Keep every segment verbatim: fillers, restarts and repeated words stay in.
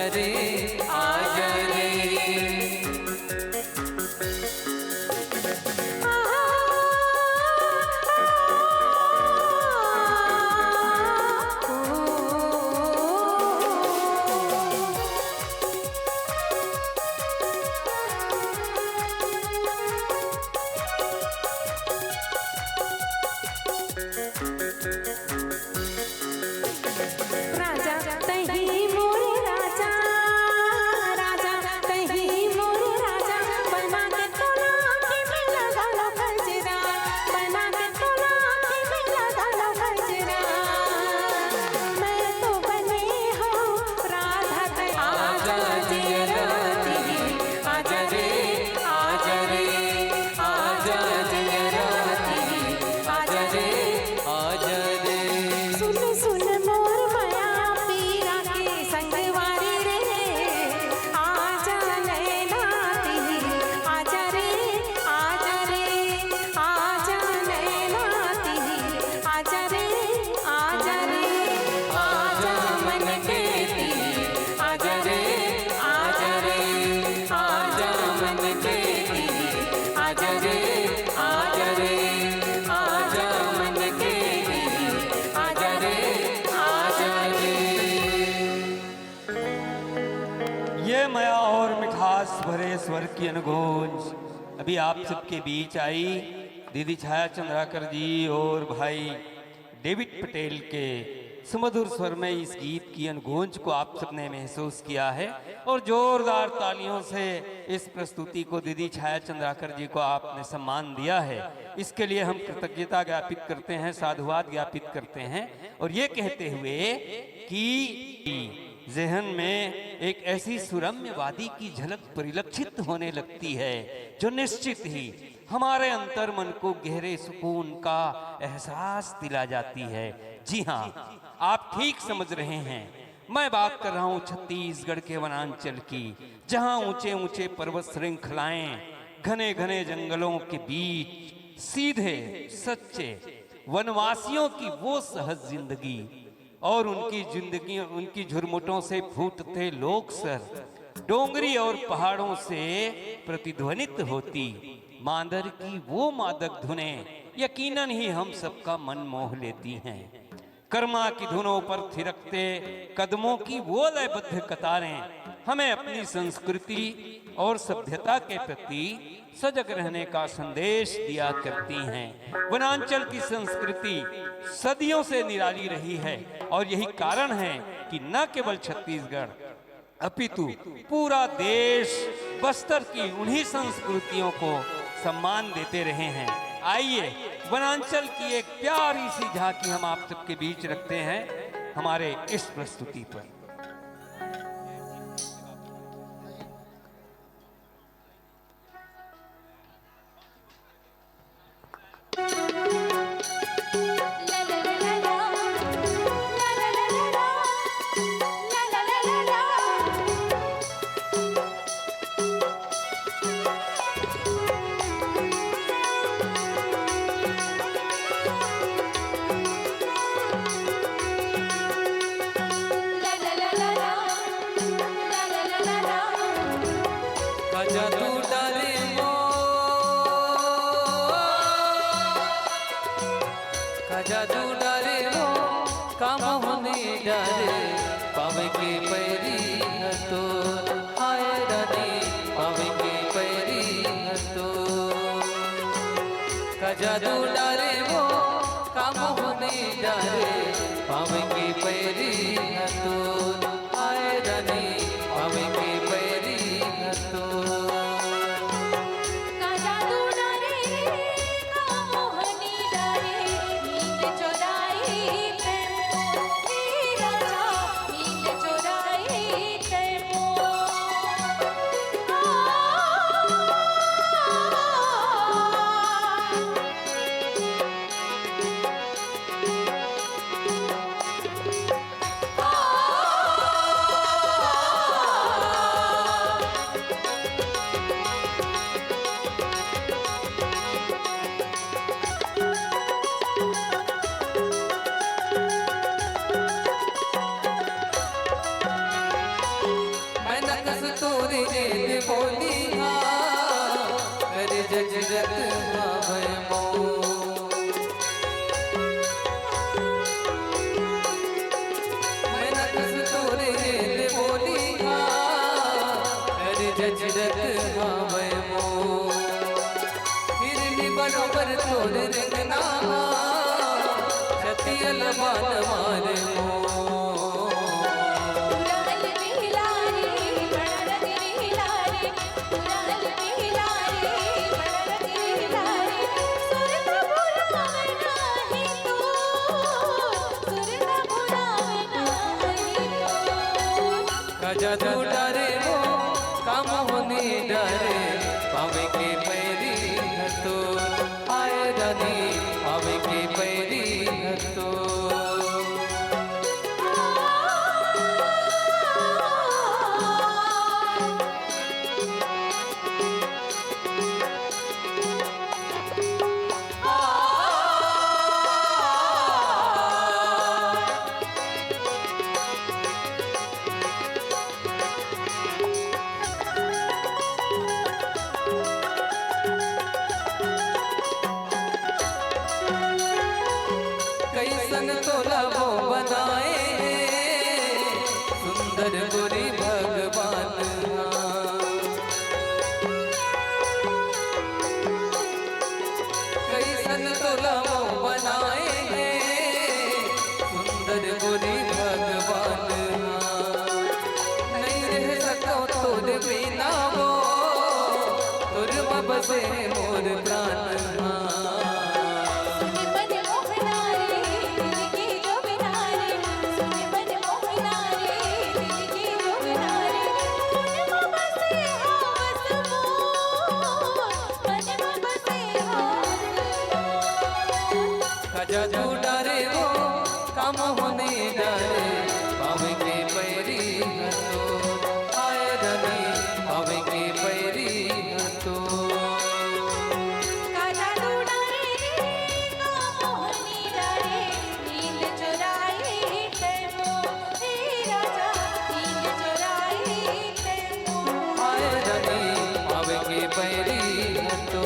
रे, आजा रे। राजा तही मोरे राजा, राजा तही मोरे राजा, बना के तोला आँखी में लगा लो गजरा, बना के तोला आँखी में लगा लो गजरा। मैं तो बनी हूँ राधा तही। आजा जिया राती, आजा रे, आजा रे, आजा जिया राती, आजा रे, आजा रे। सुन सुन मोर मया पीरा के संगवारी रे, आजा नैना तिही, आजा रे, आजा रे, आजा नैना तिही, आजा रे, आजा रे, आजा मन के तिही, आजा रे, आजा रे, आजा मन के तिही, आजा रे, आजा रे, आजा मन के तिही, आजा रे, आजा रे। ये मया और मिठास भरे स्वर की अनगूंज अभी आप सबके बीच आई। दीदी छाया चंद्राकर जी और भाई डेविड पटेल के सुमधुर स्वर में इस गीत की अनगूंज को आप सबने महसूस किया है और जोरदार तालियों से इस प्रस्तुति को दीदी छाया चंद्राकर जी को आपने सम्मान दिया है। इसके लिए हम कृतज्ञता ज्ञापित करते हैं, साधुवाद ज्ञापित करते हैं और ये कहते हुए कि जहन में एक ऐसी सुरम्यवादी की झलक परिलक्षित होने लगती है जो निश्चित ही हमारे अंतर मन को गहरे सुकून का एहसास दिला जाती है। जी हाँ, आप ठीक समझ रहे हैं। मैं बात कर रहा हूँ छत्तीसगढ़ के वनांचल की, जहाँ ऊंचे ऊंचे पर्वत श्रृंखलाएं, घने घने जंगलों के बीच सीधे सच्चे वनवासियों की वो सहज जिंदगी और उनकी जिंदगी, उनकी झुरमुटों से फूटते लोक स्वर डोंगरी और पहाड़ों से प्रतिध्वनित होती मांदर की वो मादक धुनें यकीनन ही हम सबका मन मोह लेती हैं। कर्मा की धुनों पर थिरकते कदमों की वो लयबद्ध कतारें हमें अपनी संस्कृति और सभ्यता के प्रति सजग रहने का संदेश दिया करती हैं। वनांचल की संस्कृति सदियों से निराली रही है और यही कारण है कि न केवल छत्तीसगढ़ अपितु पूरा देश बस्तर की उन्हीं संस्कृतियों को सम्मान देते रहे हैं। आइए, वनांचल की एक प्यारी सी झांकी हम आप सबके बीच रखते हैं हमारे इस प्रस्तुति पर। का जादू डारे वो, का जादू डारे वो, का मोहनी डारे, पावे के पैरी हतो, हाय रानी, पावे के पैरी हतो। का जादू डारे वो, का मोहनी डारे, पावे के पैरी हतो। आए रानी, पावे के पैरी हतो। का जादू डारे, का मोहनी डारे, नींद चोराए प्रेम मोर, हे राजा, नींद चोराए प्रेम मोर। आ, हावय मोर। हिरनी बरोबर तोर रेंगना, छतिया ल बान मारे मोर। का जादू डारे वो, का मोहनी डारे, पावे के पैरी ह तो, आय रानी, पावे के पैरी ह तो। कैसन तोला वो बनाए हे सुंदर गोरी भगवान। कैसन तोला वो बनाए हे सुंदर गोरी भगवान। नहीं रह सको तोर बिना वो, तोर म बसे मोर प्राण। का जादू डारे वो, का मोहनी डारे, पावे के पैरी ह तो, आय रानी, पावे के पैरी ह तो। का जादू डारे, का मोहनी डारे, नींद चुराए तैमो, हे राजा, नींद चुराए तैमो। आय रानी, पावे के पैरी ह तो।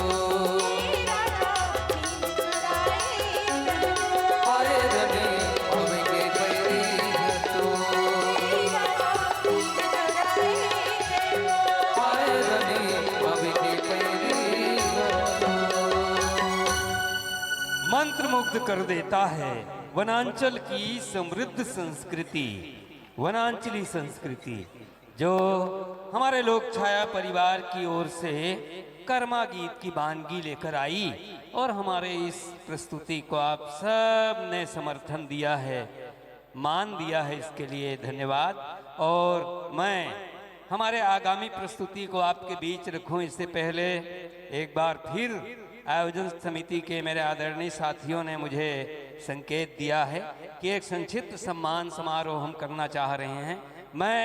मंत्र मुग्ध कर देता है वनांचल की समृद्ध संस्कृति, वनांचली संस्कृति। जो हमारे लोक छाया परिवार की ओर से कर्मा गीत की बानगी लेकर आई और हमारे इस प्रस्तुति को आप सब ने समर्थन दिया है, मान दिया है, इसके लिए धन्यवाद। और मैं हमारे आगामी प्रस्तुति को आपके बीच रखूं, इससे पहले एक बार फिर आयोजन समिति के मेरे आदरणीय साथियों ने मुझे संकेत दिया है कि एक संक्षिप्त सम्मान समारोह हम करना चाह रहे हैं। मैं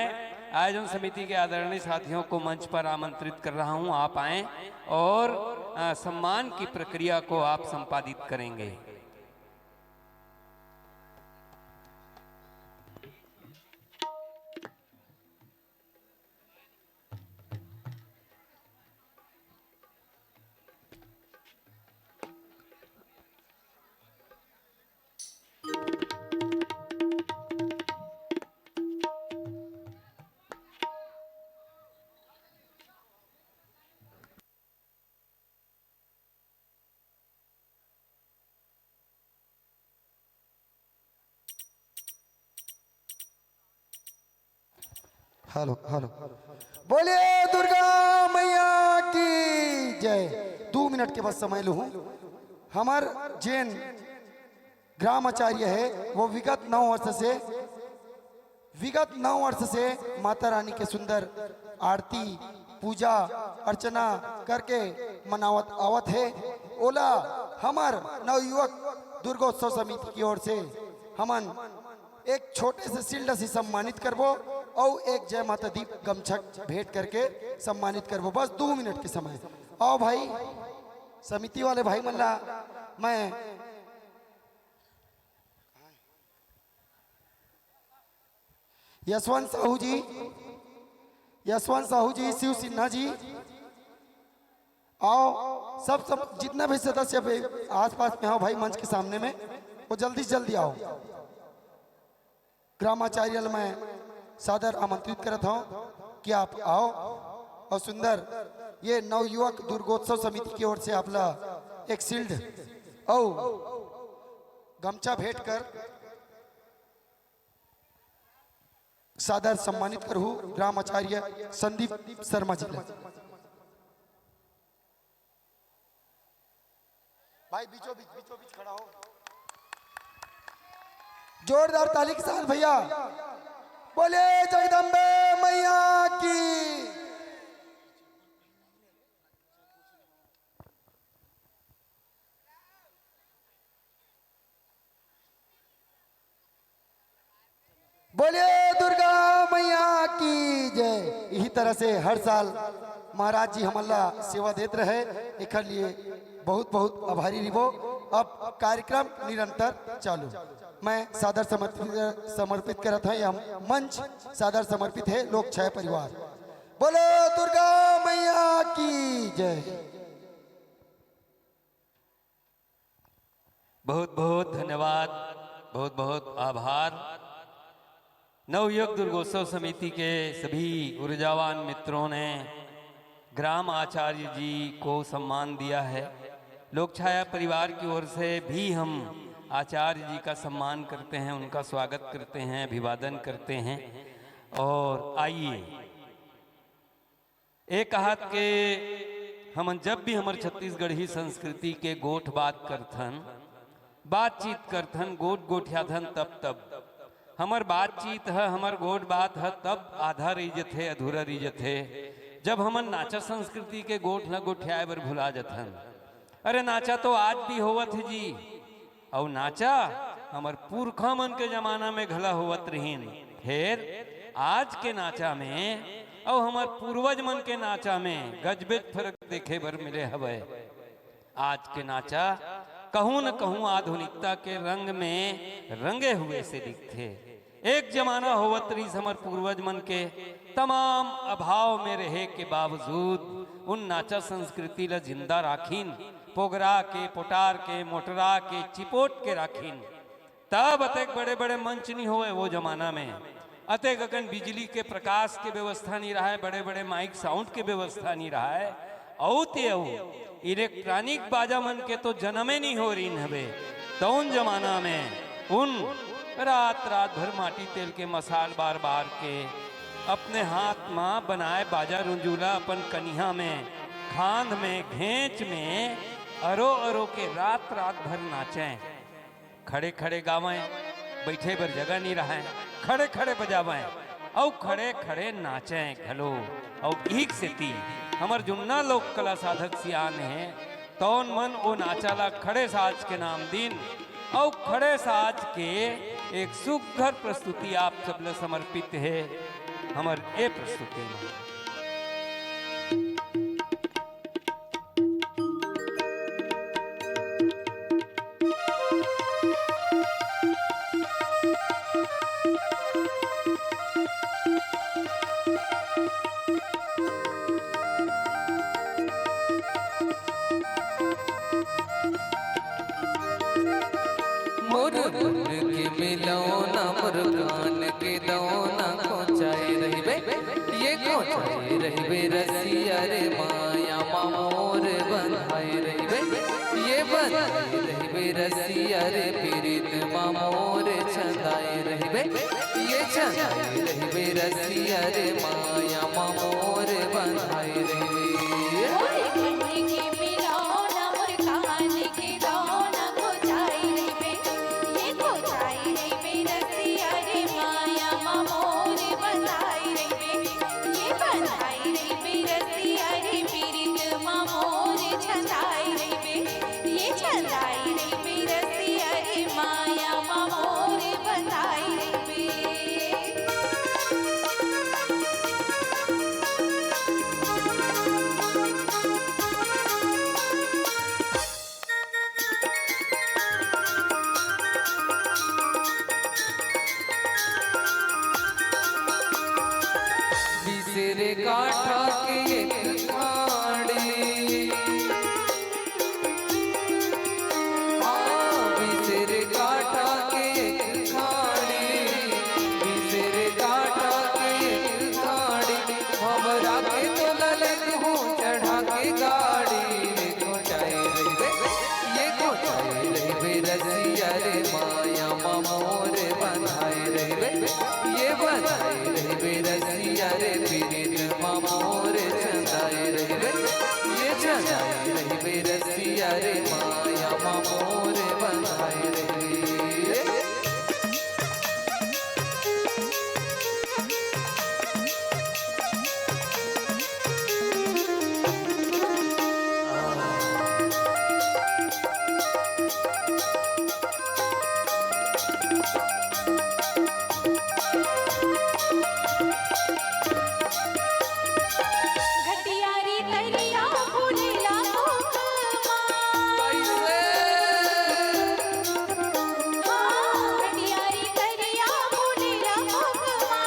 आयोजन समिति के आदरणीय साथियों को मंच पर आमंत्रित कर रहा हूं, आप आएं और, अ, सम्मान की प्रक्रिया को आप संपादित करेंगे। Hello, hello. बोलिए दुर्गा मैया की जय। दू मिनट के बस समय लूहूं। हमर जेन ग्राम आचार्य हे, वो विगत नौ वर्ष से, विगत नौ वर्ष से माता रानी के सुंदर आरती, पूजा, अर्चना करके मनावत आवत हे। ओला हमर नवयुवक दुर्गोत्सव समिति की ओर से हमन एक छोटे से शील्ड से सम्मानित करबो अउ एक जय माता दी गमछा भेंट करके सम्मानित करबो। बस दू मिनट के समय। आओ भाई, समिति वाले भाई मन ला मैं यशवंत साहू जी, यशवंत साहू जी, शिव सिन्हा जी, आओ सब, सब जितना भी सदस्य भी आसपास में हो भाई, मंच के सामने में, वो जल्दी से जल्दी आओ। ग्रामाचार्य ल मैं सादर आमंत्रित करत हूँ कि आप आओ। अउ सुंदर ये नवयुवक दुर्गोत्सव समिति की ओर से आपला एक शील्ड अउ गमछा भेंट कर सादर सम्मानित करहूं ग्राम आचार्य संदीप शर्मा जी ला। भाई बीचों बीच, बीचों बीच खड़ा हो। जोरदार ताली के साथ भैया, बोले जगदम्बे मैया की। बोलिए दुर्गा मैया की जय। इही तरह से हर साल महाराज जी हमन ला सेवा देत रहे, एकर लिए बहुत बहुत आभारी रिबो। अब कार्यक्रम निरंतर चालू। मैं सादर समर्पित, समर्पित करत हूँ, यह मंच सादर समर्पित है लोक छाया परिवार। बोलो दुर्गा मैया की जय। बहुत बहुत धन्यवाद, बहुत बहुत आभार। नवयुवक दुर्गोत्सव समिति के सभी ऊर्जावान मित्रों ने ग्राम आचार्य जी को सम्मान दिया है। लोक छाया परिवार की ओर से भी हम आचार्य जी का सम्मान करते हैं, उनका स्वागत करते हैं, अभिवादन करते हैं। और आइए, ए कहत के हमन जब भी हमर छत्तीसगढ़ी संस्कृति के गोठ बात करथन, बातचीत करथन, गोठ गोठियाथन, तब तब हमर बातचीत ह, हमर गोठ बात ह तब आधा रहि जथे, अधूरा रहि जथे, जब हमन नाचा संस्कृति के गोठ ल गोठियाए बर भुला जथन। अरे नाचा तो आज भी होवत हे जी, अउ नाचा हमर पुरखा मन के जमाना में घला होवत रहिन। फेर आज के नाचा में अउ हमर पूर्वज मन के नाचा में गजबेज फरक देखे बर मिले हवय। आज के नाचा कहूं न कहूं आधुनिकता के रंग में रंगे हुए से दिखथे। एक जमाना होवत रहिस हमर पूर्वज मन के, तमाम अभाव में रहे के बावजूद उन नाचा संस्कृति ल जिंदा राखिन, पोगरा के, पोटार के, मोटरा के, चिपोट के राखिन। तब अतेक बड़े-बड़े मंच नी होवय वो जमाना में, अतेक अकन बिजली के प्रकाश के व्यवस्था नी रहय, बड़े-बड़े माइक साउंड के व्यवस्था नी रहय, अउ ते अउ इलेक्ट्रॉनिक बाजा मन के तो जनमे नी हो रहिन हवे। तउन जमाना में उन रात रात भर माटी तेल के मसाल बार बार के अपने हाथ मा बनाए बाजा रुंजुला अपन कनिहा में, खांध में, घेंच में अरो अरो के रात रात भर नाचें। खड़े खड़े गावें, बइठे बर जगह नी रहय, खड़े खड़े बजावें अउ खड़े खड़े नाचें घलो। अउ इहिक सेती हमर जुन्ना लोक कला साधक सियान हे, तौन मन ओ नाचा ला खड़े साज के नाम दीन अउ खड़े साज के एक सुघर प्रस्तुति आप सब ला समर्पित हे। हमर ए प्रस्तुति में मोर मन के मिलौना, मोर कान के दौना, खोंचाए रहिबे, ये खोंचाए रहिबे रसिया रे, माया मा मोर बंधाए रहिबे, ये बंधाए रहिबे रसिया रे, पीरित मा मोर छंदाए रहिबे, ये छंदाए रहिबे रसिया रे, माया मा मोर बंधाए रहिबे। मोर कान के मिलौना, मोर कान के दौना, खोंचाए रहिबे, ये खोंचाए रहिबे रसिया रे, माया मा मोर बंधाए रहिबे, ये बंधाए रहिबे रसिया रे, पीरित मा मोर छंदाए रहिबे, ये छंदाए रहिबे रसिया रे, माया मा मोर बंधाए रहिबे। बिसरे काठा के एक खाड़ी, हाँ, बिसरे काठा के एक खाड़ी, बिसरे काठा के एक खाड़ी, हमरा के तो लले माया मा मोर बंधाए रहिबे, ये बंधाए रहिबे रसिया रे, पीरित मा मोर छंदाए रहिबे, ये छंदाए रहिबे रसिया रे, माया मा मोर बंधाए रहिबे। घटियारी तरिया फूलेला कोकमा। कैसे? हाँ, घटियारी तरिया फूलेला कोकमा।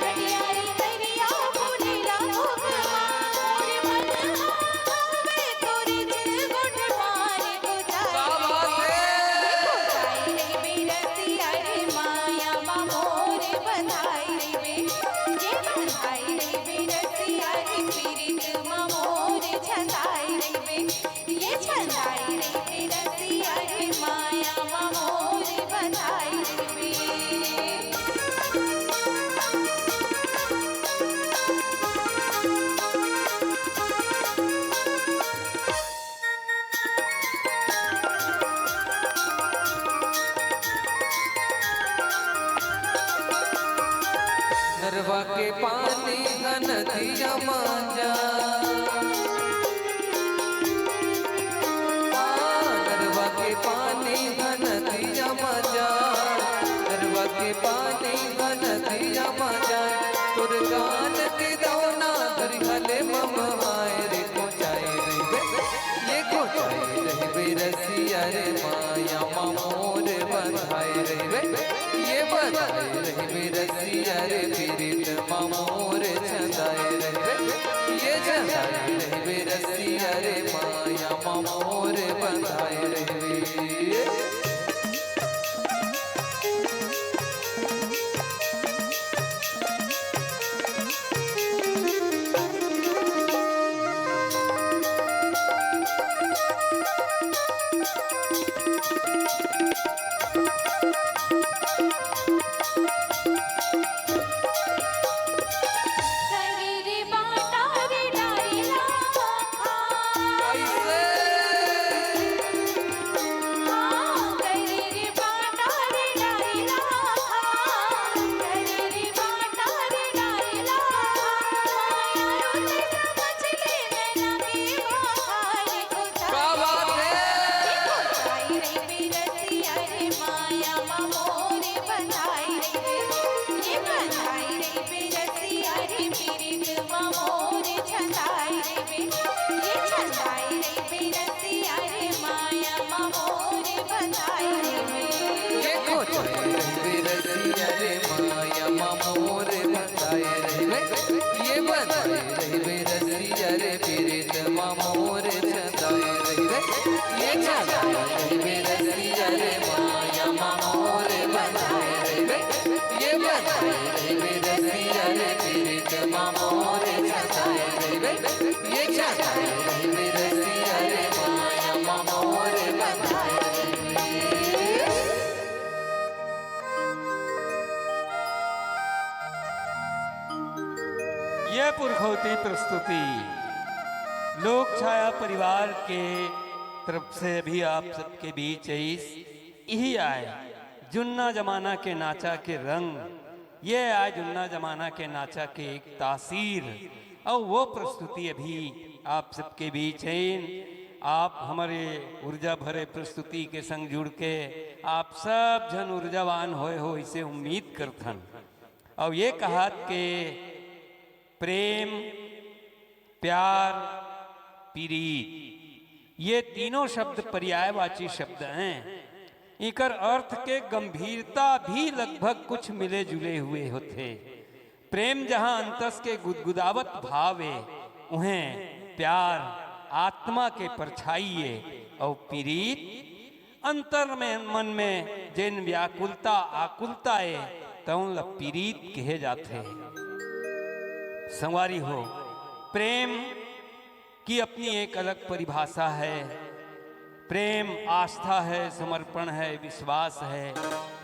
घटियारी तरिया फूलेला कोकमा। मोर मन हवे तोरे चिलगोट मारे को जाए। क्या बात है? देखो जाए रे बेरसिया रे माया मा मोर बंधाए रे बे। ये बंधाए रे बेरसिया रे पीरित मा मोर छंदाए रे बे। ये छंदाए रे बेरसिया रे माया मा मोर बंधाए रे बे। नरवा के पानी ह नदिया मा जा। नरवा के पानी ह नदिया मा जा। नरवा के पानी ह नदिया मा जा। तोर गान के दौना धरि हले मम माय रे। कोचाए रहिबे, ये कोचाए रहिबे रसिया रे, माया मा मोर बंधाए रहिबे। ये बंधाए रहिबे रसिया रे, पीरित मा मोर छंदाए रहिबे। ये छंदाए रहिबे रसिया रे, माया मा मोर बंधाए रहिबे। क्या बात है? ये कोचाए रहिबे रसिया रे, माया मा मोर बंधाए रहिबे। ये बंधाए रहिबे रसिया रे, पीरित मा मोर छंदाए रहिबे। ये छंदाए रहिबे रसिया रे, माया मा मोर बंधाए रहिबे। ये बंधाए रहिबे रसिया रे, पीरित मा मोर छंदाए रहिबे। ये छंदाए रहिबे रसिया रे, माया मा मोर बंधाए रहिबे। ये पुरखौती प्रस्तुति लोक छाया परिवार के तरफ से अभी आप सबके बीच इस इही आय जुन्ना जमाना के नाचा के रंग, ये आय जुन्ना जमाना के नाचा के एक तासीर, अउ वो प्रस्तुति अभी आप सबके बीच है। आप हमर ऊर्जा भरे प्रस्तुति के संग जुड़ के आप सब झन ऊर्जावान होए हो, इसे उम्मीद करथन। अउ ये कहत के प्रेम, प्यार, पीरीत, ये तीनों शब्द पर्यायवाची शब्द हैं। इकर अर्थ के गंभीरता भी लगभग कुछ मिले जुले हुए होथे। प्रेम जहाँ अंतस के गुदगुदावत भाव ए, उहें प्यार आत्मा के परछाई ए, अउ पीरीत अंतर में, मन में जेन व्याकुलता, आकुलता ए, तउन ल पीरीत कहे जाथे। संगवारी हो, प्रेम की अपनी एक अलग परिभाषा है। प्रेम आस्था है, समर्पण है, विश्वास है।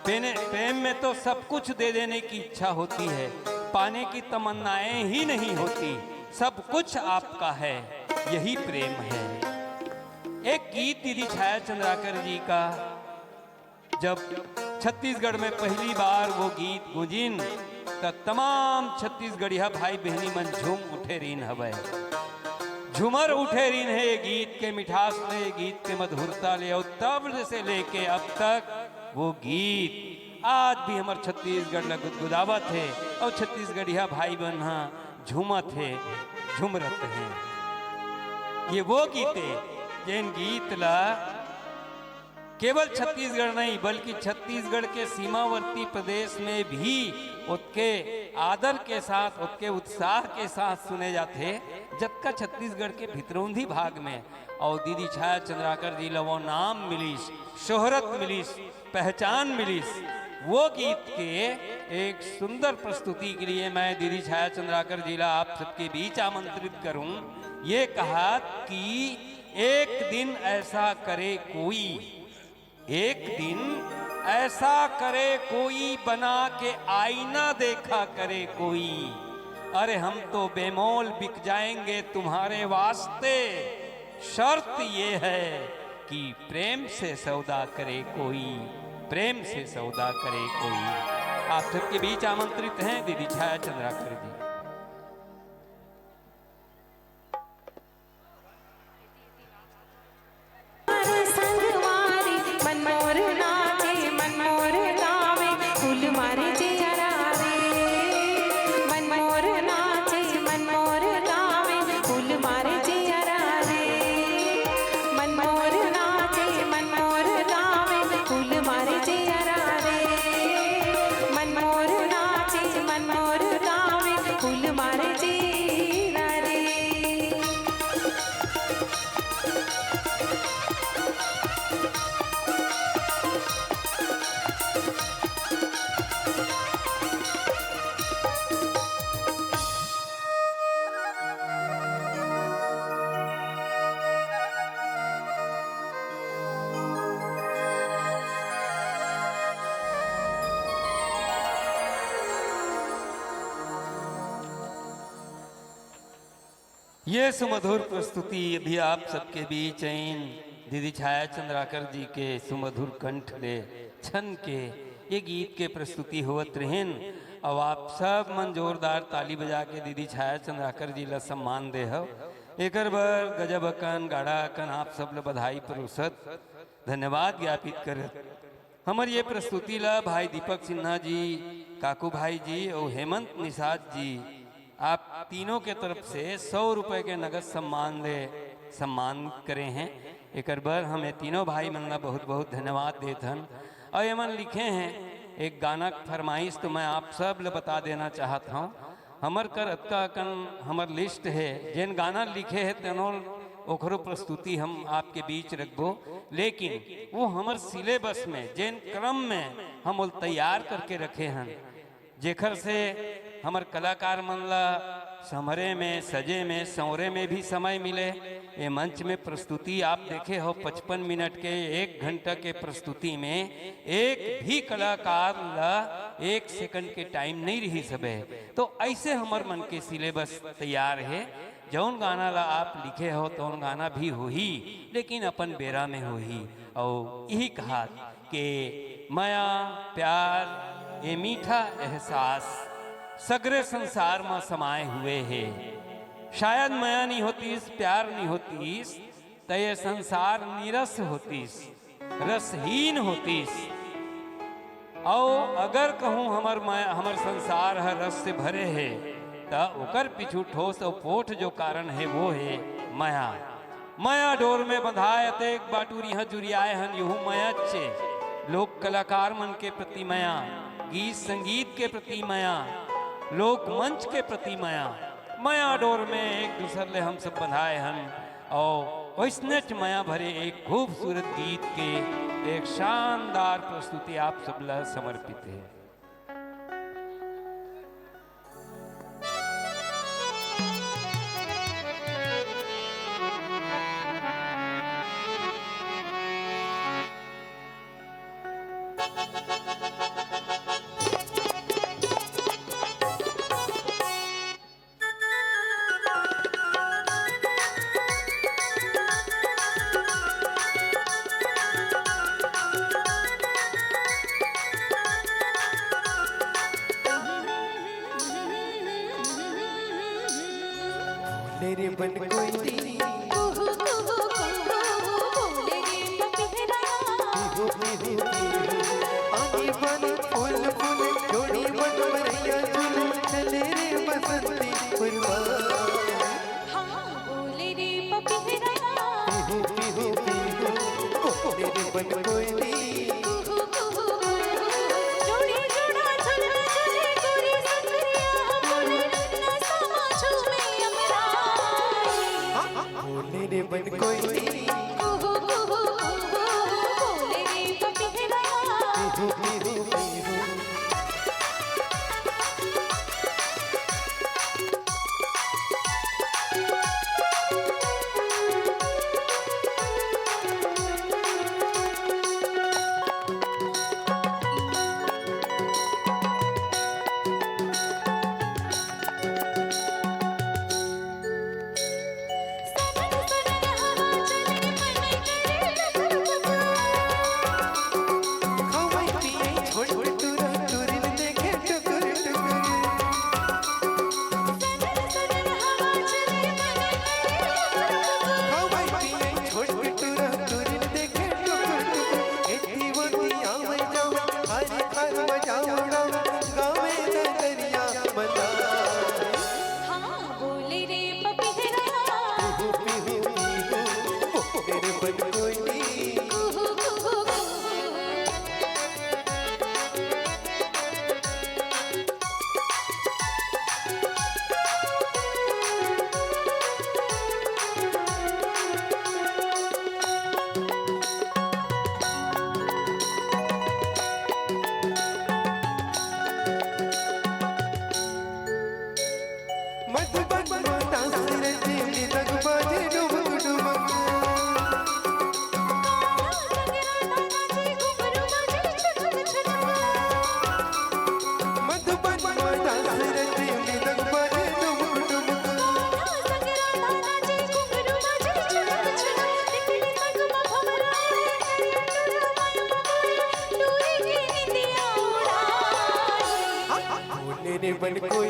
प्रेम में तो सब कुछ दे देने की इच्छा होती है, पाने की तमन्नाएं ही नहीं होती। सब कुछ आपका है, यही प्रेम है। एक गीत दीदी छाया चंद्राकर जी का, जब छत्तीसगढ़ में पहली बार वो गीत गूंजिन, त तमाम छत्तीसगढ़िया भाई बहनी मन झूम उठे रीन हवय। झूमर उठे रीन हे ये गीत के मिठास ले, ये गीत के मधुरता ले, अउ तब से लेके अब तक वो गीत आज भी हमर छत्तीसगढ़ ल गुदगुदावत हे, अउ छत्तीसगढ़िया भाई बहन ह झूमत हे, झुमरत हे। ये वो गीत हे, जेन गीत ला केवल छत्तीसगढ़ नहीं, बल्कि छत्तीसगढ़ के सीमावर्ती प्रदेश में भी ओतके आदर के साथ, ओतके उत्साह के साथ सुने जाथे, जतका छत्तीसगढ़ के भितरौंधी भाग में। अउ दीदी छाया चंद्राकर जी ला वो नाम मिलिस, शोहरत मिलिस, पहचान मिलिस। वो गीत के एक सुंदर प्रस्तुति के लिए मैं दीदी छाया चंद्राकर जी ला आप सबके बीच आमंत्रित करूं, ये कहा कि एक दिन ऐसा करे कोई, एक दिन ऐसा करे कोई, बना के आईना देखा करे कोई। अरे हम तो बेमोल बिक जाएंगे तुम्हारे वास्ते, शर्त ये है कि प्रेम से सौदा करे कोई, प्रेम से सौदा करे कोई। आप सबके बीच आमंत्रित हैं दीदी छाया चंद्राकर जी। ये सुमधुर प्रस्तुति अभी आप सबके बीच आइन दीदी छाया चंद्राकर जी के सुमधुर कंठ ले छन के ये गीत के प्रस्तुति होवत रहिन। अब आप सब मन जोरदार ताली बजा के दीदी छाया चंद्राकर जी ला सम्मान दे हव। एकर बर गजब अकन, गाड़ा अकन आप सब ला बधाई परोसत, धन्यवाद ज्ञापित करत हमर ये प्रस्तुति ला भाई दीपक सिन्हा जी, काकू भाई जी अउ हेमंत निषाद जी, आप तीनों के तरफ से सौ रुपए के नगद सम्मान दे सम्मान करे हैं। एकर बर हम ये तीनों भाई मन ला बहुत बहुत धन्यवाद देत हन। अउ ये मन लिखे हैं एक गाना के फरमाइश, तो मैं आप सब ला बता देना चाहत हूँ। हमर कर अतका अकन हमर लिस्ट हे, जेन गाना लिखे हे तेनो ओखरो प्रस्तुति हम आपके बीच रखबो, लेकिन वो हमर सिलेबस में जेन क्रम में हम ओल तैयार करके रखे हन, जेखर से हमर कलाकार मन ला समरे में, सजे में, संवरे में भी समय मिले। ये मंच में प्रस्तुति आप देखे हो, पचपन मिनट के, एक घंटा के प्रस्तुति में एक भी कलाकार ला एक सेकंड के टाइम नहीं रही सबे। तो ऐसे हमर मन के सिलेबस तैयार हे। जौन गाना ला आप लिखे हो तौन गाना भी होही, लेकिन अपन बेरा में होही। अउ यही कहा के मया प्यार, ये मीठा एहसास सगरे संसार म समाए हुए हे। शायद मया नहीं होतीस, प्यार नहीं होतीस, त ये संसार नीरस होतीस, रसहीन होतीस। अउ अगर कहूँ हमर मया, हमर संसार ह रस से भरे हे, त ओकर पीछू ठोस अउ पोठ जो कारण हे, वो हे मया। मया डोर में बंधाए अतेक बाटुर इहाँ जुरियाए हन, यहू मयाचे। लोक कलाकार मन के प्रति मया, गीत संगीत के प्रति मया, लोक मंच के प्रति मया। मया डोर में एक दूसर ले हम सब बंधाए हन। अउ वैसनेच मया भरे एक खूबसूरत गीत के एक शानदार प्रस्तुति आप सब ला समर्पित हे। तेरे बन कोई नहीं। कुहू, कुहू, कुहू, बोले रे पपीहरा। पीहू, पीहू, पीहू। आनी बानी फूल, फूल, जोड़ी मन मरैया झूल, चले रे बसंती पुरवा। हाँ, बोले रे पपीहरा। पीहू, पीहू, पीहू, बोले रे बन कोई नहीं। कुहू, कुहू, कुहू, जोड़ी जोड़ा झुलना झुले गोरी सुंदरिया, बोले नन्ना सामा झूमे अमराई। बोले रे बन कोई। कुहू, कुहू, कुहू, बोले रे पपीहरा। पीहू, पीहू, पीहू। हाँ, बोले रे पपीहरा। कुहू, कुहू, कुहू, बोले रे बन कोई नहीं। कुहू, कुहू, कुहू। मधुबन में दास रे, झिम झिनक बाजे डुमक डुमक। मधुबन में दास रे, झिम झिनक बाजे डुमक डुमक। बोले रे बन कोई।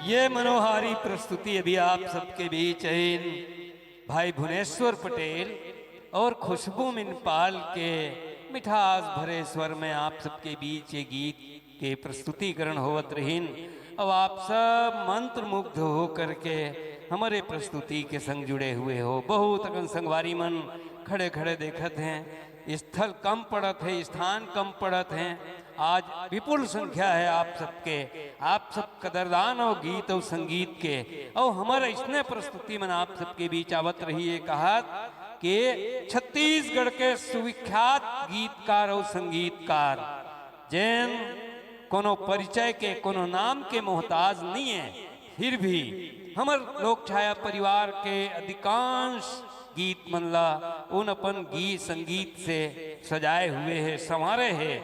ये मनोहारी प्रस्तुति अभी आप सबके बीच है भाई भुवनेश्वर पटेल और खुशबू मिनपाल के मिठास भरे स्वर में आप सबके बीच ये गीत के प्रस्तुतिकरण होवत रहिन। अब आप सब मंत्रमुग्ध हो करके हमारे प्रस्तुति के संग जुड़े हुए हो। बहुत अकन संगवारी मन खड़े खड़े देखत हैं, स्थल कम पड़त है, स्थान कम पड़त हैं। आज विपुल संख्या है आप सबके, आप सब कदरदान हो गीत और संगीत के, और हमारा इसने प्रस्तुति मन आप सबके बीच आवत रही है। कहत कि छत्तीसगढ़ के सुविख्यात गीतकार और संगीतकार, जेन कोनो परिचय के, कोनो नाम के मोहताज नहीं है, फिर भी हमर लोक छाया परिवार के अधिकांश गीत मन ला उन अपन गीत संगीत से सजाए हुए है, संवारे है।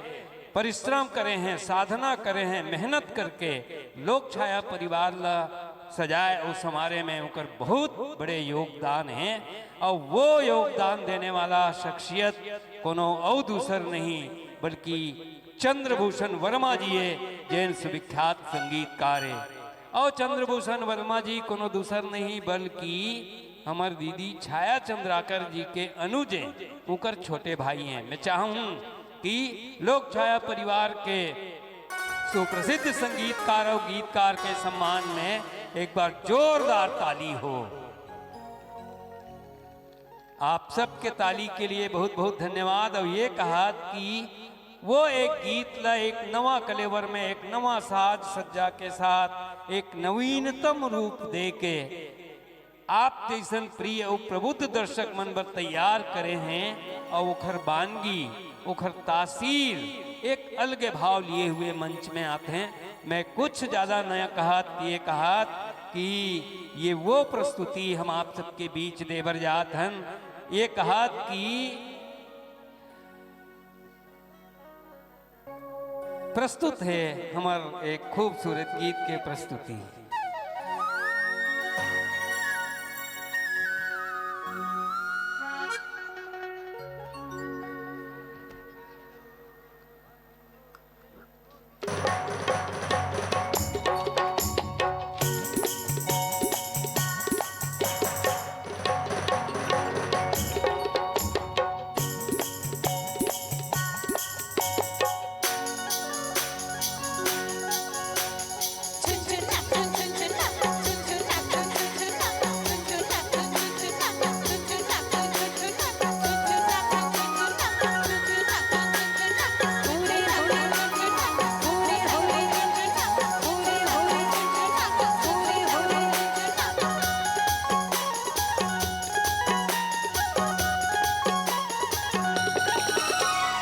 परिश्रम करे हैं, साधना करे हैं, मेहनत करके लोक छाया परिवार ला सजाए अउ संवारे में ओकर बहुत बड़े योगदान हे। अउ वो योगदान देने वाला शख्सियत कोनो अउ दूसर नहीं बल्कि चंद्रभूषण वर्मा जी हे, जेन सुविख्यात संगीतकार हे। अउ चंद्रभूषण वर्मा जी कोनो दूसर नहीं बल्कि हमर दीदी छाया चंद्राकर जी के अनुज हे, उकर छोटे भाई हे। मैं चाहूँ कि लोक छाया परिवार के सुप्रसिद्ध संगीतकार अउ गीतकार के सम्मान में एक बार जोरदार ताली हो। आप सबके ताली के लिए बहुत बहुत धन्यवाद। अउ ये कहत कि वो एक गीत ला एक नवा कलेवर में, एक नवा साज सज्जा के साथ, एक नवीनतम रूप दे के आप जइसन प्रिय अउ प्रबुद्ध दर्शक मन बर तैयार करे हैं, अउ ओखर बानगी, ओखर तासीर एक अलगे भाव लिए हुए मंच में आथे। मैं कुछ ज्यादा नया कहत, ये कहत कि ये वो प्रस्तुति हम आप सबके बीच देबर जात हन, ये कहत कि प्रस्तुत हे हमर एक खूबसूरत गीत के प्रस्तुति।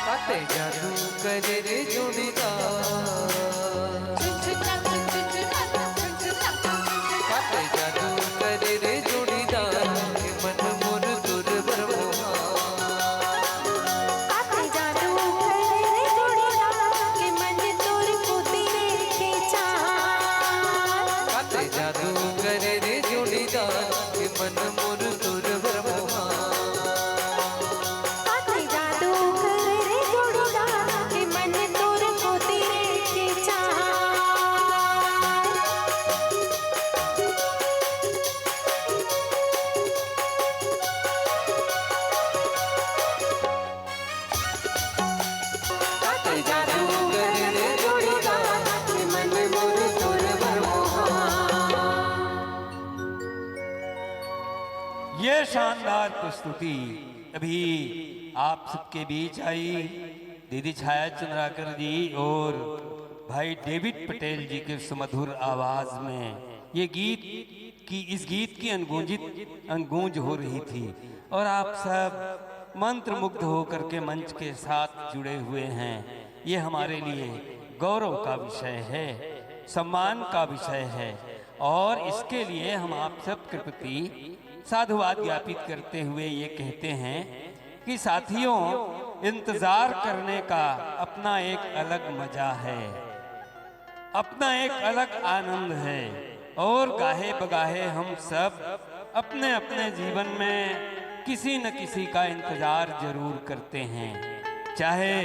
काते जादू करे रे जोड़ीदार, काते जादू करे रे जोड़ीदार, के मन मोर तोर बर मोहा। काते जादू करे रे जोड़ीदार, के मन तोर कोती रे के चाहा। काते जादू करे रे जोड़ीदार, के मन मोर तोर बर मोहा। काते जादू करे रे जोड़ीदार, के मन तोर कोती रे के चाहा। काते जादू करे रे जोड़ीदार, के मन मोर तोर बर मोहा। ये शानदार प्रस्तुति अभी आप सबके बीच आई, दीदी छाया चंद्राकर जी और भाई डेविड पटेल जी के सुमधुर आवाज में ये गीत की, इस गीत की अनगूंजित, अनगूंज हो रही थी और आप सब मंत्रमुग्ध होकर के मंच के साथ जुड़े हुए हैं। ये हमारे लिए गौरव का विषय है, सम्मान का विषय है और इसके लिए हम आप सब के प्रति साधुवाद ज्ञापित करते हुए ये कहते हैं कि साथियों, इंतजार करने का अपना एक अलग मजा है, अपना एक अलग आनंद है और गाहे बगाहे हम सब अपने अपने जीवन में किसी न किसी का इंतजार जरूर करते हैं। चाहे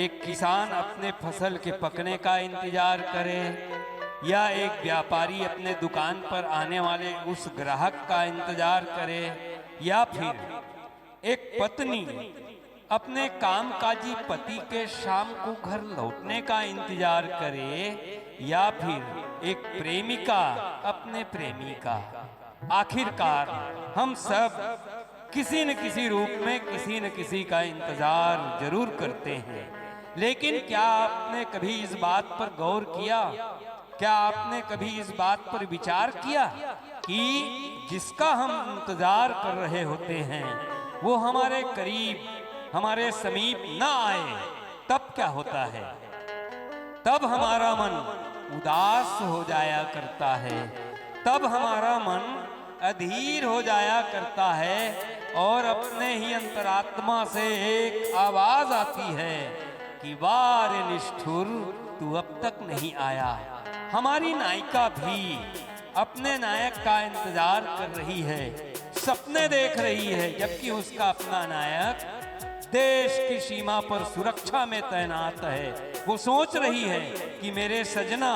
एक किसान अपने फसल के पकने का इंतजार करे या एक व्यापारी अपने दुकान पर आने वाले उस ग्राहक का इंतजार करे या फिर एक पत्नी अपने कामकाजी पति के शाम को घर लौटने का इंतजार करे या फिर एक प्रेमिका अपने प्रेमी का। आखिरकार हम सब किसी न किसी रूप में किसी न किसी का इंतजार जरूर करते हैं, लेकिन क्या आपने कभी इस बात पर गौर किया? क्या आपने कभी इस बात पर विचार किया कि जिसका हम इंतजार कर रहे होते हैं, वो हमारे करीब, हमारे समीप ना आए, तब क्या होता है? तब हमारा मन उदास हो जाया करता है, तब हमारा मन अधीर हो जाया करता है और अपने ही अंतरात्मा से एक आवाज आती है कि वाह रे निष्ठुर, तू अब तक नहीं आया। हमारी नायिका भी अपने नायक का इंतजार कर रही है, सपने देख रही है, जबकि उसका अपना नायक देश की सीमा पर सुरक्षा में तैनात है। वो सोच रही है कि मेरे सजना,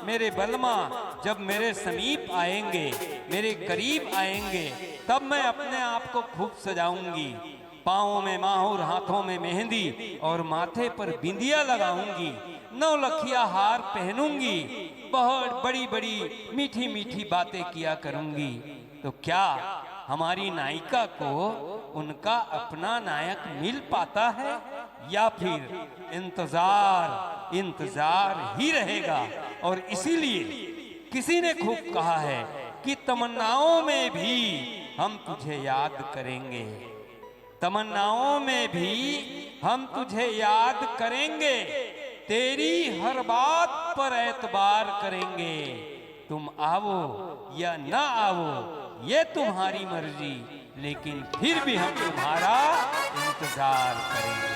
मेरे बलमा जब मेरे समीप आएंगे, मेरे करीब आएंगे, तब मैं अपने आप को खूब सजाऊंगी। पाँवों में माहुर, हाथों में मेहंदी और माथे पर बिंदिया लगाऊंगी, नौलखिया हार पहनूंगी, बहुत बड़ी बड़ी मीठी मीठी बातें किया करूंगी। तो क्या हमारी नायिका को उनका अपना नायक मिल पाता है, या फिर इंतजार, इंतजार ही रहेगा? और इसीलिए किसी ने खूब कहा है कि तमन्नाओं में भी हम तुझे याद करेंगे, तमन्नाओं में भी हम तुझे याद करेंगे, तेरी हर बात पर एतबार करेंगे। तुम आओ या ना आओ, ये तुम्हारी मर्जी, लेकिन फिर भी हम तुम्हारा इंतजार करेंगे।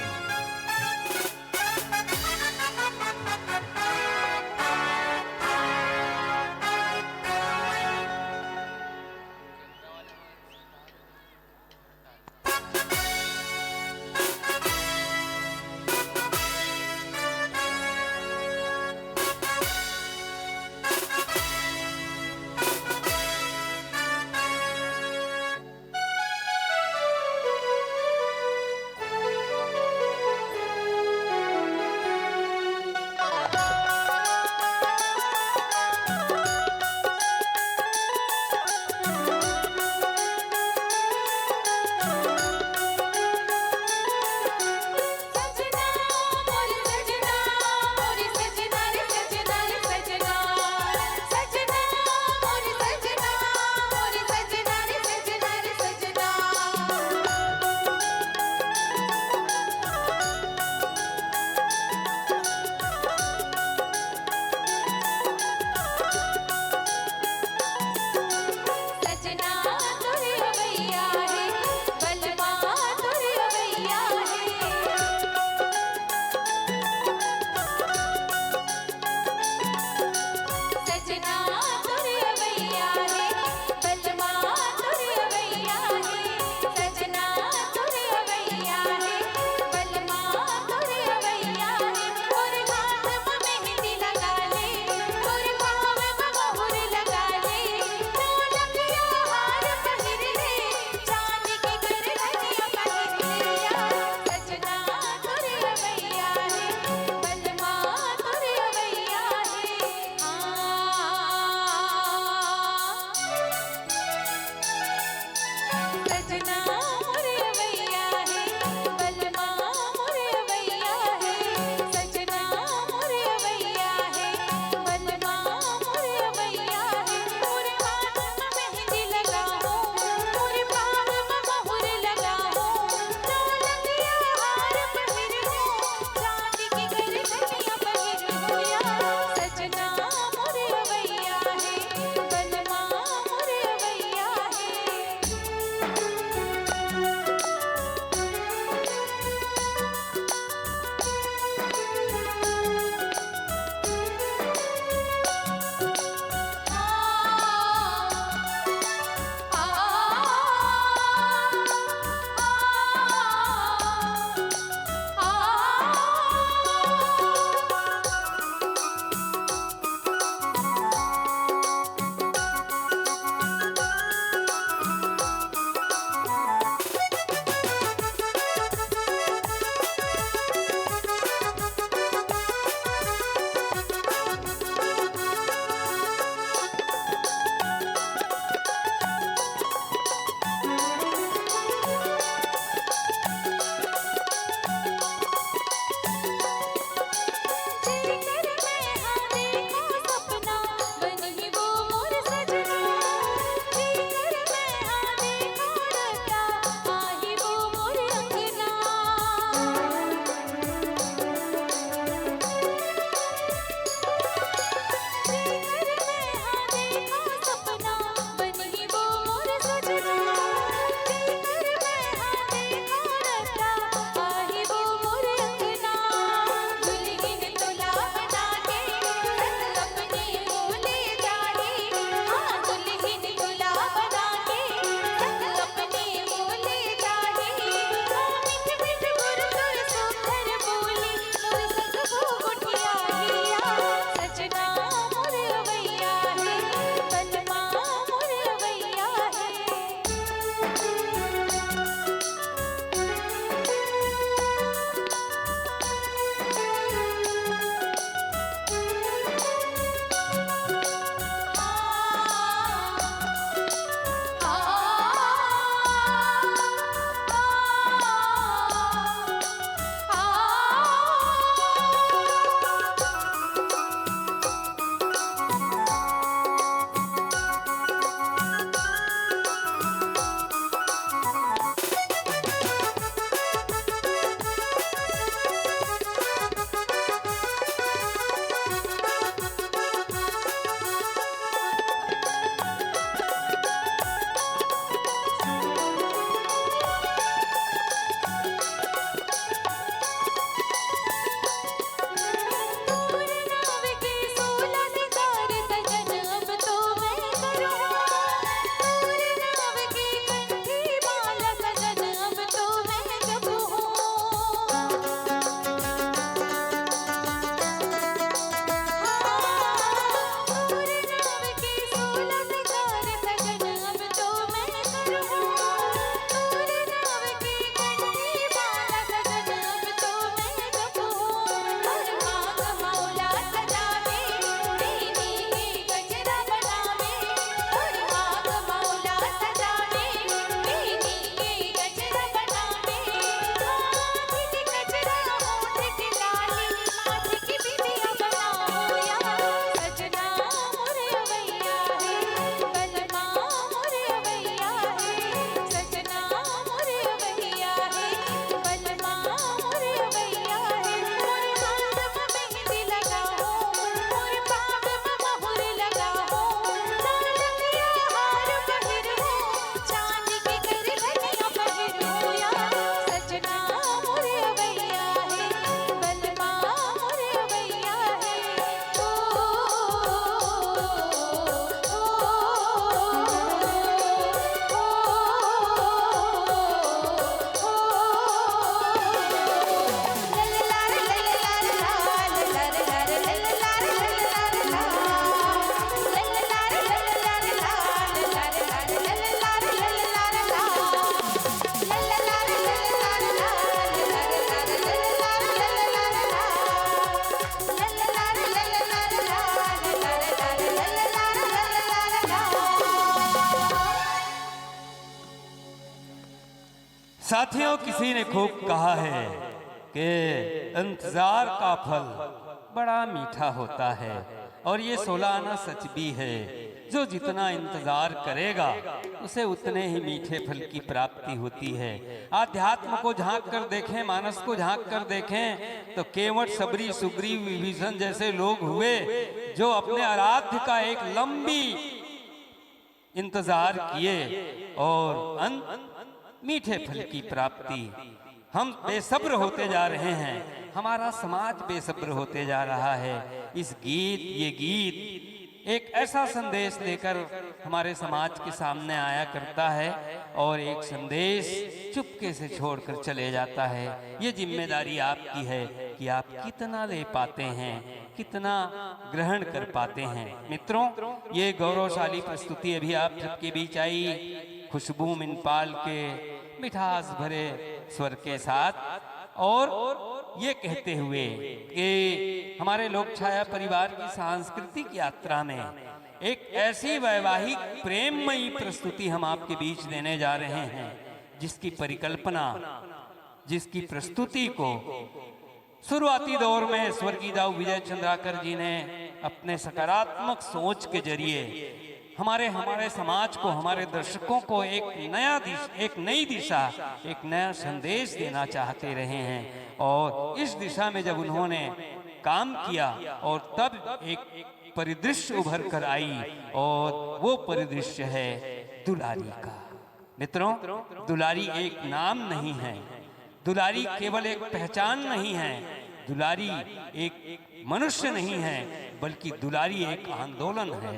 साथियों, किसी ने खूब कहा है कि इंतजार का फल बड़ा मीठा होता है, और ये सोलाना सच भी है। जो जितना इंतजार करेगा, उसे उतने ही मीठे फल की प्राप्ति होती है। आध्यात्म को झांक कर देखें, मानस को झांक कर देखें, तो केवट, सबरी, सुग्रीव, विभीषण जैसे लोग हुए, जो अपने आराध्य का एक लंबी इंतजार किए और अंत मीठे फल की प्राप्ति। हम बेसब्र होते जा रहे हैं, हमारा समाज बेसब्र होते जा रहा है। इस गीत, ये गीत एक ऐसा संदेश लेकर हमारे समाज के सामने आया करता है, और एक संदेश चुपके से छोड़कर चले जाता है। ये जिम्मेदारी आपकी है कि आप कितना ले पाते हैं, कितना ग्रहण कर पाते हैं। मित्रों, ये गौरवशाली प्रस्तुति अभी आप सबके बीच आई, खुशबू मिनपाल के मिठास भरे स्वर के साथ, और ये कहते हुए कि हमारे लोक छाया परिवार की सांस्कृतिक यात्रा में एक ऐसी वैवाहिक प्रेममयी प्रस्तुति हम आपके बीच देने जा रहे हैं, जिसकी परिकल्पना, जिसकी प्रस्तुति को शुरुआती दौर में स्वर्गीय दाऊ विजय चंद्राकर जी ने अपने सकारात्मक सोच के जरिए हमारे, हमारे समाज को, हमारे दर्शकों को एक नया दिश-, एक नई दिशा, एक नया संदेश देना चाहते रहे हैं। और इस दिशा में जब उन्होंने काम किया और तब एक परिदृश्य उभर कर आई, और वो परिदृश्य है दुलारी का। मित्रों, दुलारी एक नाम नहीं है, दुलारी केवल एक पहचान नहीं है, दुलारी एक मनुष्य नहीं है, बल्कि दुलारी एक आंदोलन है,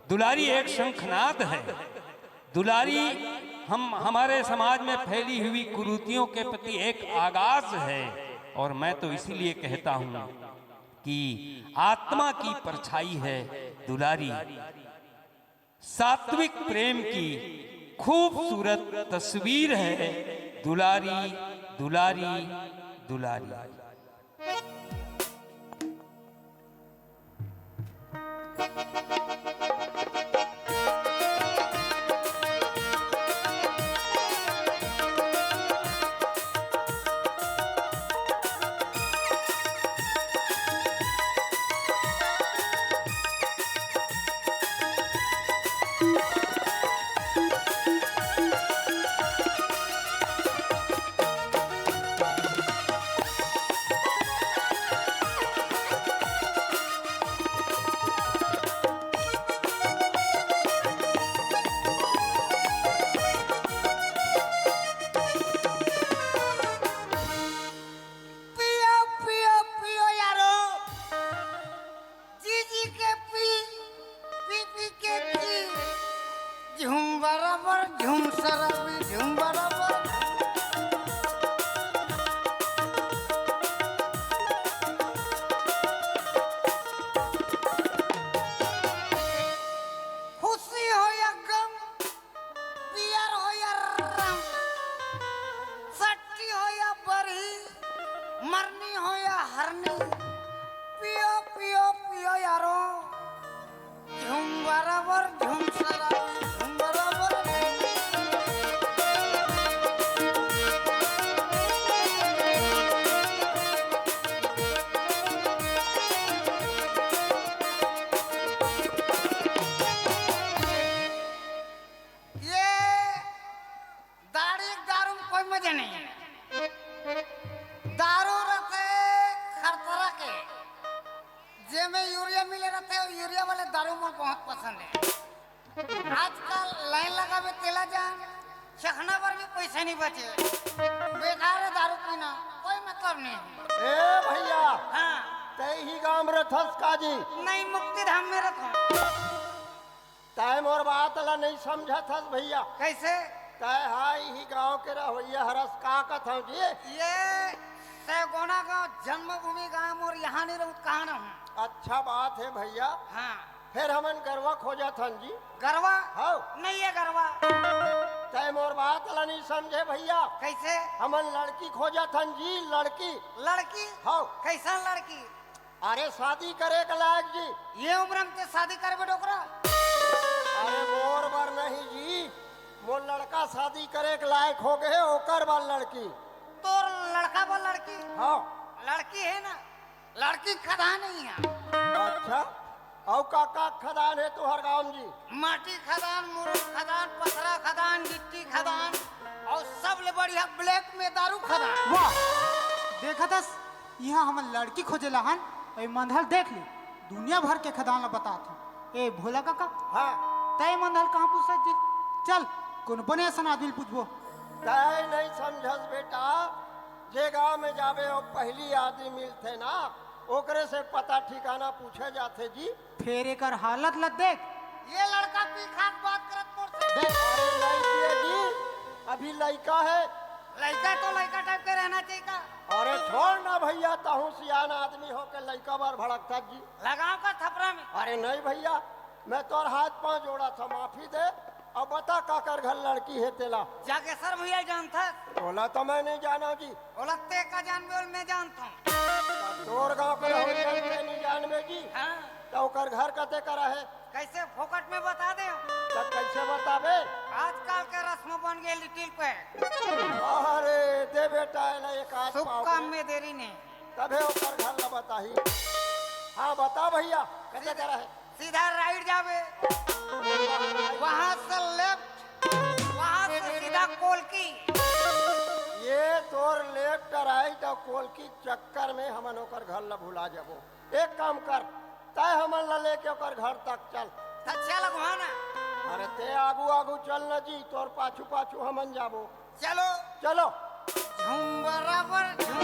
दुलारी एक शंखनाद है। दुलारी हम, हमारे समाज में फैली हुई कुरीतियों के प्रति एक आगाज है। और मैं तो इसीलिए कहता हूं कि आत्मा की परछाई है दुलारी, सात्विक प्रेम की खूबसूरत तस्वीर है दुलारी, दुलारी, दुलारी। पियो, पियो, पियो यारो। जी जी के पी, पी पी के जी। झूम बराबर, झूम शराबी, झूम बराबर। खुशी हो या गम, पियर हो या रम, सट्टी हो या बरही, मरनी हो या हरनी, पियो, पियो, पियो यारो। झूम बराबर, झूम शराबी, झूम बराबर। ये दारू, दारू में कोई मजा नहीं है। दारू रहते खरतरा के, जेमे यूरिया मिले रहते, वो यूरिया वाले दारू मोर बहुत पसंद है। आजकल लाइन लगावे तेला जान, चखना बर भी पैसा नहीं बचे। बेकार है दारू पीना, कोई मतलब नहीं है। ए भैया, हाँ। तै ही गांव में रहथस का जी? नहीं, मुक्ति धाम में रहता हूँ। तै मोर बात ला नहीं समझत हस भैया। कैसे? तै हा इही गांव के रहोइया हरस, का कथंव जी? ये सैगोना गांव, जन्मभूमि गांव मोर, यहाँ नहीं रहूं, कहाँ रहूं? अच्छा बात है भैया। हाँ। फिर हमन गरवा खोजत हन जी। गरवा? हव। नहीं है गरवा। तै मोर बात ला नहीं समझे भैया। कैसे? हमन लड़की खोजत हन जी, लड़की। लड़की? हव। कैसन लड़की? अरे शादी करे के लायक जी। ये उम्र में ते शादी करबे डोकरा? अरे मोर बर नहीं जी, मोर लड़का शादी करे के लायक हो गए, ओकर बर लड़की। तोर लड़का बर लड़की? हाँ। लड़की हे ना, लड़की खदान नइ हे। अच्छा, अउ का का खदान हे तुंहर गांव जी? माटी खदान, मुरुम खदान, पथरा खदान, गिट्टी खदान, अउ सबले बढ़िया ब्लैक में दारू खदान। वाह, देखत हस, इहाँ हमन लड़की खोजे ला हन, ए मंदहा ल देख ले, दुनिया भर के खदान ला बतात हन। ए भोला काका, हाँ। तैं ए मंदहा ल कहाँ पूछत जी? चल, कोनो बने असन आदमी ल पूछबो। तैं नइ समझस बेटा, जे गांव में जाबे, ओ पहिली आदमी मिलथे ना, ओकरे से पता ठिकाना पूछे जाथे जी। फेर एकर हालत ल देख। ये लड़का पी खा के बात करत मोर से। देख। अरे लड़की हे जी, अभी लइका हे। लइका तो लइका टाइप के रहना चाहिए का? अरे छोड़ ना भइया, तहूँ सियान आदमी हो के लइका बर भड़कथस जी। लगाव का थपरा में। अरे नहीं भइया, मैं तोर हाथ पाँव जोड़त हँव, माफी दे। अब बता, काकर घर लड़की हे तेला? जागेश्वर भइया जानथस? ओला तो मैं नइ जानँव जी। ओला तैं का जानबे, ओला मैं जानत हँव। तोर गाँव के रहवइया ल नइ जानबे जी। हाँ। त ओकर घर कते करा हे? कइसे फोकट में बता देंव? त कइसे बताबे? आजकल के रस्म बन गे लिटिल पे। अरे दे बेटा, एला एक आध शुभ पाँव काम में देरी नहीं। तभे ओकर घर ला बताही। हाँ बता भइया, कते करा हे? सीधा राइट जाबे, वहाँ से लेफ्ट, वहाँ से सीधा कोलकी। ये तोर लेफ्ट राइट अउ कोलकी के चक्कर में हमन ओकर घर ला भुला जाबो। एक काम कर, तैं हमन ला लेके ओकर घर तक चल। त चल अगुआ ना। अरे तैं आगू आगू चल न जी, तोर पाछू पाछू हमन जाबो। चलो। चलो। झूम बराबर झूम।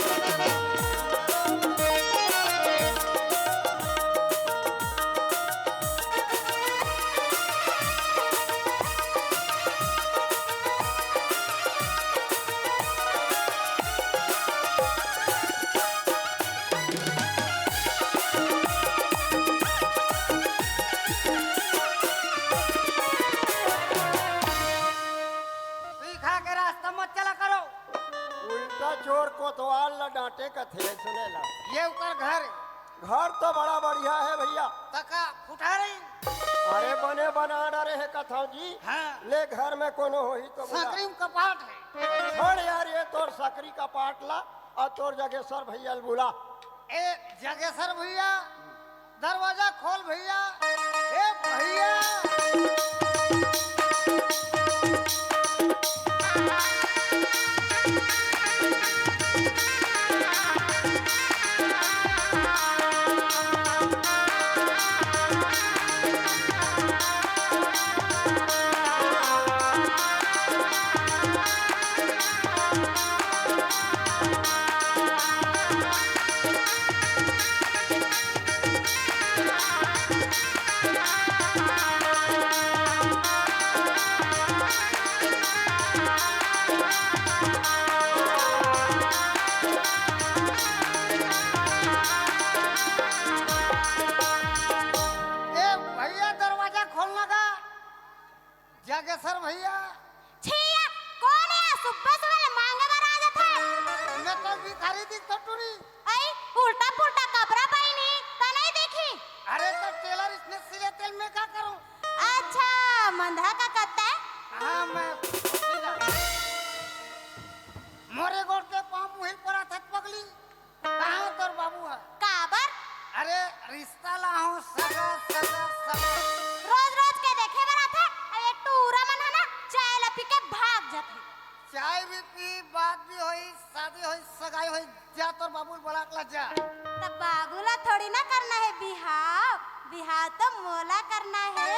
पी खा के रास्ता मत चला करो। उल्टा चोर कोतवाल ला डांटे कथे, सुने ला। ये ओकर घर। घर तो बड़ा बढ़िया हे भइया। त का फुटा रही? अरे बने बना डरे हे कथौं जी। हाँ। ले घर में कोनो होही तो बुला। सकरी में कपाट हे। छोड़ यार ये तोर सकरी कपाट ला अउ तोर जगेश्वर भइया ल बुला। ए जगेश्वर भइया, दरवाजा खोल भइया, ए भइया। ए भइया, दरवाजा खोलना का। जागेश्वर भइया। छिया, कोन हे? सुबह सुबह ले मांगे बर आ जाथे। मैं तो भिखारी दिखथों टूरी। अई, उल्टा पुल्टा कपड़ा पहिनी, त नइ देखी। अरे त टेलर इसने सिले तेल मैं का करूं? अच्छा, मंदहा का कत्ता हे? हाँ, मैं मोरे गोड़ के पाँव मुहिल परा थत पगली। कहाँ तोर बाबू हे? काबर? अरे, रिश्ता लाहूं, सगा, सगा, सगा। रोज रोज के देखे बर आथे, अउ एक टूरा मन हे ना, चाय ला पी के भाग जाथे। चाय भी पी, बात भी होई, शादी होई, सगाई होई, जा तोर बाबू ला बलाक ला जा। त बाबू ला थोड़ी ना करना हे बिहाव, बिहाव तो मोला करना हे।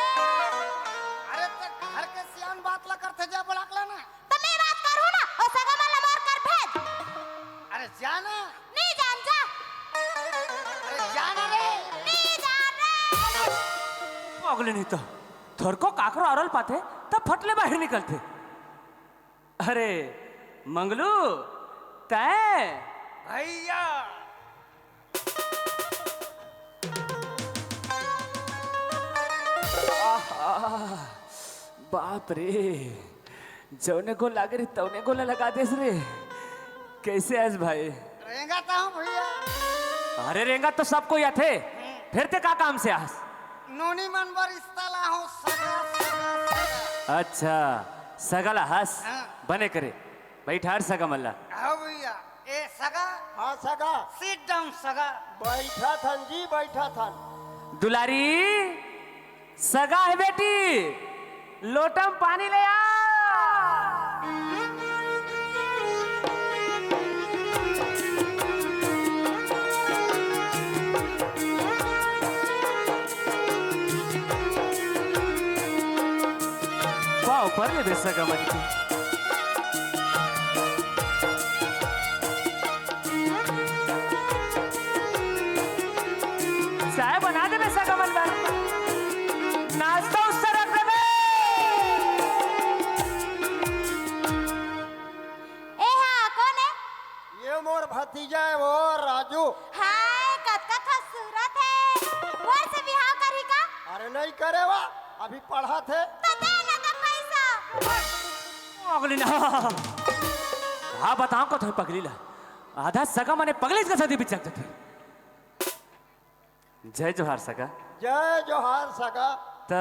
अरे, त घर के सियान बात ला करथे, जा बलाक ला ना। त मैं बात करहूं ना, ओ सगा मन ला मोर कर भेज। अरे जा ना। नइ जान जा। अरे जा ना रे। नइ जान रे। पगली नहीं तो, थोरको काकरो आरो ल पाथे, त फट ले बाहिर निकलथे। अरे, मंगलू, तैं? भइया। आहा, बाप रे, जउने गोल लागे रे, तउने गोल लगा देस रे। कइसे आयस भाई? रेंगत आहूं भइया। अरे, रेंगत तो सब कोई आथे, फेर तैं का काम से आस? नोनी मन बर रिश्ता लाहूं, सगा, सगा, सगा। अच्छा, सगा ला हस। हाँ। बने करे। बइठार सगा मन ला। हाँ भइया। ए सगा। हाँ सगा। Sit down सगा। बइठत हन जी, बइठत हन। दुलारी, सगा हे बेटी, लोटा म पानी ले आ। पाँव पर ले बे सगा मन के। चाय बना दे बे सगा मन बर। नाश्ता उस्ता रख दे बे। ए हा, कोन हे? ये मोर भतीजा हे वो राजू। हाय, कतका खूबसूरत हे। मोर से बिहाव करही का? अरे नहीं करे वा, अभी पढ़त हे। तो दे ना तो पैसा। अगली ना। हाँ बताओ को तो पगली ला। आधा सगा मने पगली के साथ ही बिचक देथे। जय जोहार सगा। जय जोहार सगा। त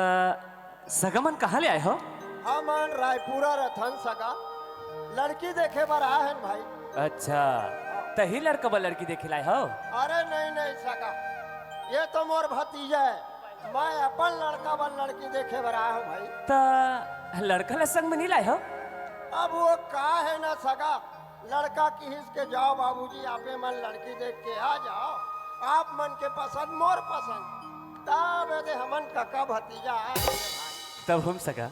सगा मन कहाँ ले आए हो? हमन रायपुरा रथन सगा, लड़की देखे बर आए हन भाई। अच्छा, तही लड़का बर लड़की देखे लाए हो? अरे नहीं नहीं सगा, ये तो मोर भतीजा हे, मैं अपन लड़का बर लड़की देखे बर आए हूँ भाई। त लड़का ला संग में नहीं लाए हो? अब वो का हे ना सगा, लड़का किहिस के जाओ बाबूजी, आपे मन लड़की देख के आ जाओ, आप मन के पसंद मोर पसंद, तब एदे हमन कका भतीजा आए। तब हम सगा,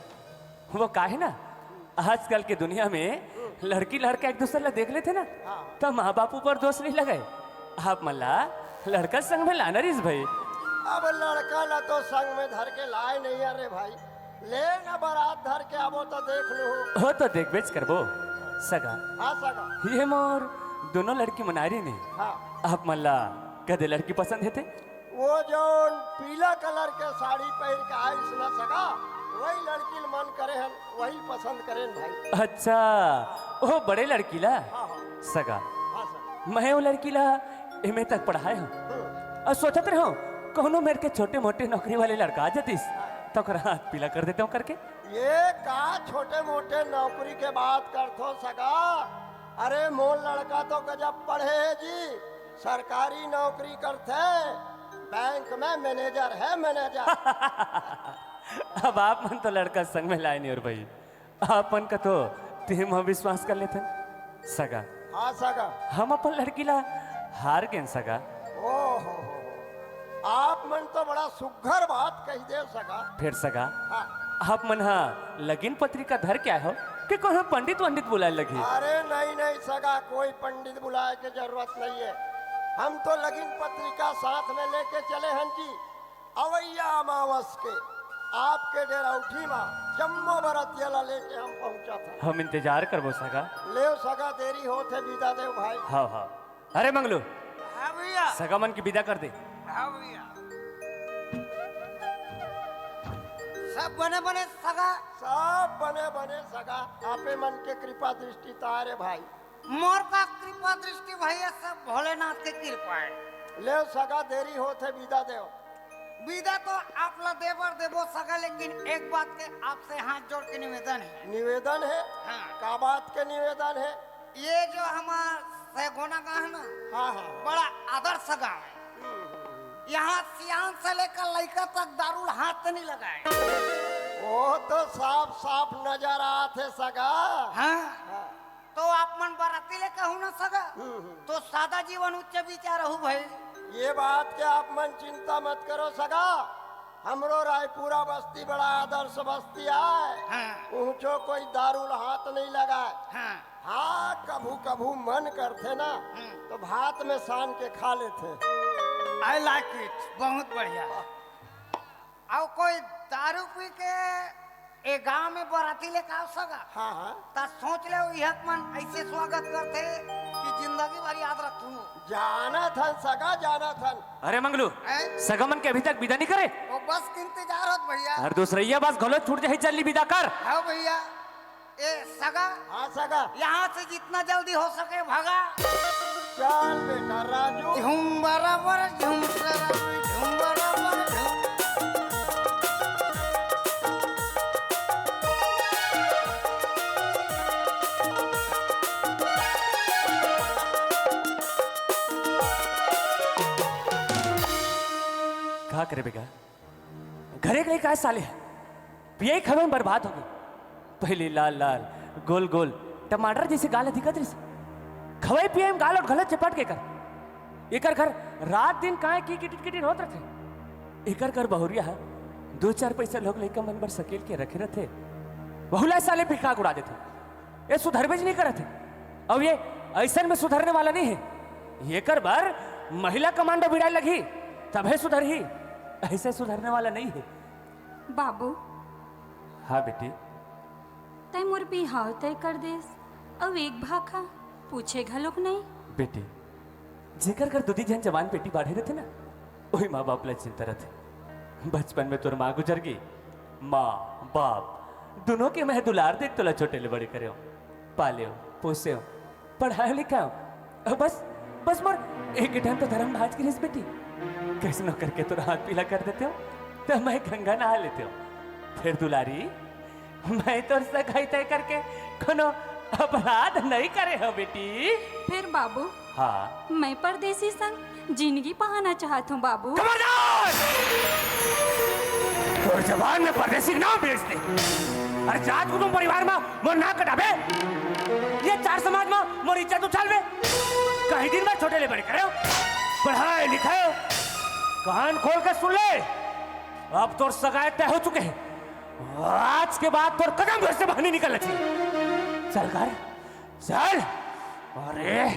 वो का हे ना, आजकल के दुनिया में लड़की लड़का एक दूसर ला देख लेथे ना, हाँ। त माँ बाप ऊपर दोष नहीं लगाए। आप मन ला लड़का संग में लाना रहिस भाई। अब लड़का ला तो संग में धर के लाए नहीं अरे भाई, ले ना बरात धर के आबो तो देख लू। हो तो देखबेच करबो सगा। हाँ सगा। ये मोर दोनों लड़की मन आए रहिन हे। हाँ। आप मन ला कदे लड़की पसंद हे ते? वो जौन पीला कलर के साड़ी पहिर के आइस ना सगा, वही लड़की ल मन करे हन, वही पसंद करेन भाई। अच्छा, वो बड़े लड़की ला? हाँ, हाँ। सगा, हाँ, सगा। मैं वो लड़की ला एम ए तक पढ़ाए हूँ। हम्म। अउ सोचत रहे हूँ, कहूँ मेर के छोटे मोटे नौकरी वाले लड़का आ जातिस, त ओकर हाथ पीला कर देते हूँ करके। ये का छोटे मोटे नौकरी के बात करथो सगा? अरे मोर लड़का तो गजब पढ़े हे जी, सरकारी नौकरी करथे, बैंक में मैनेजर हे, मैनेजर। अब आप मन तो लड़का संग में लाए नहीं और भाई, आप मन का तो तेम ह विश्वास कर लेथन सगा। हाँ सगा। हम अपन लड़की ला हार गेन सगा। ओहो, आप मन तो बड़ा सुघर बात कहि देव सगा। फेर सगा, हाँ। आप मन ह लगिन पत्रिका धर के आए हो कि कोनो पंडित वंडित बुलाए लगही? अरे नहीं नहीं सगा, कोई पंडित बुलाए के जरूरत नहीं हे। हम तो लगिन पत्रिका साथ में लेके चले हन जी। अवइया अमावस के आपके डेरौठी मा जम्मो बरतिया ला लेके हम पहुंचत हन। हम इंतजार करबो सगा। लेव सगा, देरी होत हे, बिदा देव भाई। हाँ हाँ। अरे मंगलू, हाँ भइया। सगा मन के बिदा कर दे। हाँ भइया। सब बने बने सगा। सब बने बने सगा। आपे मन के कृपा दृष्टि तारे भाई। मोर का कृपा दृष्टि भइया, सब भोलेनाथ के कृपा हे। लेव सगा, देरी होत हे, बिदा देव। बिदा तो आप ला दे बर देबो सगा, लेकिन एक बात के आपसे हाथ जोड़ के निवेदन हे। निवेदन हे? हाँ। का बात के निवेदन हे? ये जो हमार सैगोना गाँव हे ना, हाँ, हाँ। बड़ा आदर्श गाँव हे। हम्म, हम्म, हम्म। यहाँ सियान से लेकर लइका तक दारू ल हाथ नहीं लगाए। वो तो साफ साफ नजर आत हे सगा। हाँ। हाँ। तो आप मन बराती ले कहू ना सगा, हम्म, हम्म। तो सादा जीवन उच्च विचार रहू भाई। ये बात के आप मन चिंता मत करो सगा, हमरो रायपुरा बस्ती बड़ा आदर्श बस्ती आय। हाँ। ऊंचो कोई दारू ल हाथ नहीं लगाए। हाँ। हाँ, कभू कभू मन करथे ना, हम्म। तो भात में सान के खा लेथे। I like it, बहुत बढ़िया। अउ कोई दारू पी के ए गांव में बराती लेके आव सगा, हाँ, हाँ। त सोच ले, इहक मन ऐसे स्वागत करथे कि जिंदगी भर याद रखहूं। जानत हन सगा, जानत हन। अरे मंगलू, हैं? सगा मन के अभी तक बिदा नहीं करे? वो बस के इंतजार होत भइया। अरे दूसरइया बस घलो छूट जाही, जल्दी बिदा कर। हाँ भइया। ए सगा, हाँ सगा। यहाँ से जितना जल्दी हो सके भगा। चल बेटा राजू। झूम बराबर झूम सरा, झूम बराबर झूम। का करे बेगा? घरे के लइका आय साले ह। पियई खवई म बर्बाद हो गे। पहिली लाल लाल, गोल गोल, टमाटर जइसे गाल ह दिखत रिहिस। खवई पियई म गाल ओट घलो चपट गे एकर। एकर घर रात दिन काय की किटिर किटिर होत रथे। एकर घर बहुरिया ह दू चार पइसा लोग लइका मन बर सकेल के रखे रथे। वहू ला साले बिखा के उड़ा देथे। ए सुधरबेच नइ करत हे। अउ ए अइसन में सुधरने वाला नइ हे। एकर बर महिला कमांडो बिड़ाय लगही, तभे सुधरही। अइसे सुधरने वाला नइ हे। बाबू। हाँ बेटी। तैं मोर बिहाव तय कर देस, अउ एक भाखा पूछे घलोक नइ। बेटी, जेकर घर दू दी झन जवान बेटी बाढ़े रथे ना, ओही माँ बाप ला चिंता रथे। बचपन में तोर माँ गुजर गे, माँ बाप दुनों के मैं दुलार देख तोला छोटे ले बड़े करेंव, पालेंव, पोसेंव, पढ़ाएंव लिखाएंव। अउ बस, बस मोर एक ठन तो धर्म भाज गे रिहिस बेटी। कइसनो करके तोर हाथ पीला कर देतेंव, त मैं गंगा नहा लेतेंव। फेर दुलारी, मैं तोर सगाई तय करके कोनो अपराध नइ करे हंव बेटी। फेर बाबू, हाँ। मैं परदेसी संग जिनगी पहाना चाहत हंव बाबू। खबरदार! तोर जबान में परदेसी के नाम बेच दे। अरे जात कुटुम परिवार में मोर नाक कटाबे। ए चार समाज में मोर इज्जत उछालबे। कहीं दिन में छोटे ले बड़े करेंव। पढ़ाएंव लिखाएंव। कान खोल के सुन ले। अब तोर सगाई तय हो चुके हे। आज के बाद तोर कदम घर से बाहर नइ निकलना चाहिए। चल कर, चल। अरे,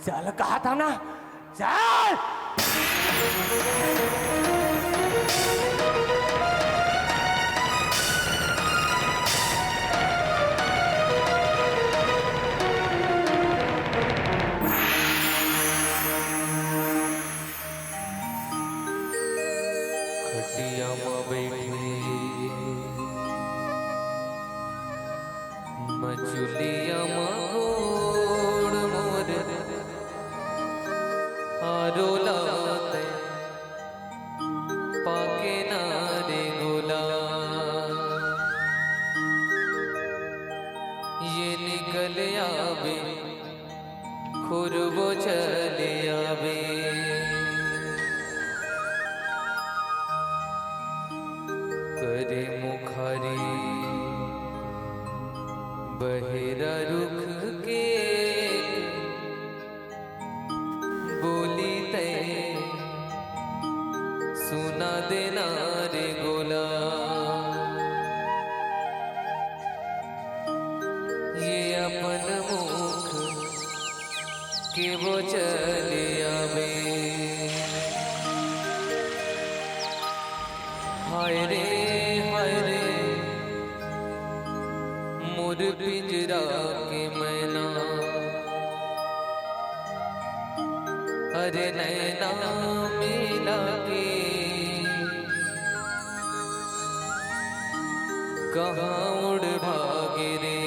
चल कहत हंव ना, चल। खटिया म बइठे, मचुलिया म गोड़ मोर, आरो ला तैं पाके ना रे गोला। ए निकल आबे खुरबो चले आबे। करे मुखारी बहेरा रुख के बोली तैं सुना देना रे गोला। ए अपन मुख के वो चले आवे। हाय रे, हाय रे, मोर पिंजरा के मैना, अरे नैना मिला के कहाँ उड़ भागे रे।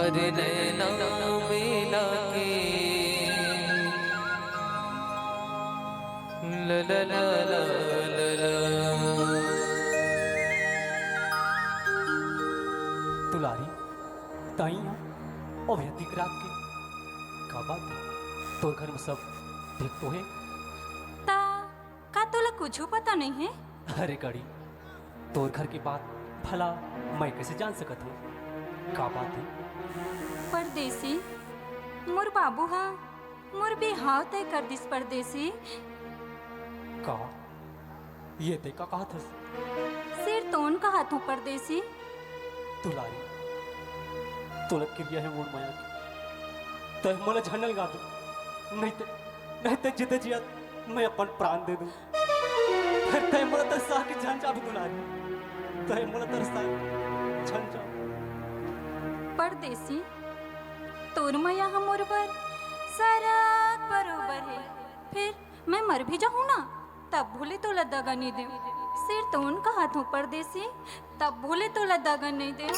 अरे नैना मिला के ला ला ला ला ला ला। दुलारी, तैं हा अभी अधिक रात के का बात हे? तोर घर में सब ठीक तो हे? ता का तोला कुछू पता नइ हे? अरे गड़ी, तोर घर के बात भला मैं कइसे जान सकत हंव? का बात हे? परदेसी, मोर बाबू हा मोर बिहाव तय कर दिस परदेसी। का? ए तैं का कहत हस? सिर तोन कहत हंव परदेसी। दुलारी, तोला किरिया हे मोर मया के, तैं मोला झन अलगा दे, नहीं ते, नहीं ते जीते जियत मैं अपन प्राण दे दूं। फेर तैं मोला तरसा के झन जाबे दुलारी, तैं मोला तरसा के झन जाबे। परदेसी, तोर मया ह मोर बर सरग बरोबर हे, फेर मैं मर भी जाहूं ना, तभो ले तोला दगा नइ देंव। सिर तोन कहत हंव परदेसी, तभो ले तोला दगा नइ देंव।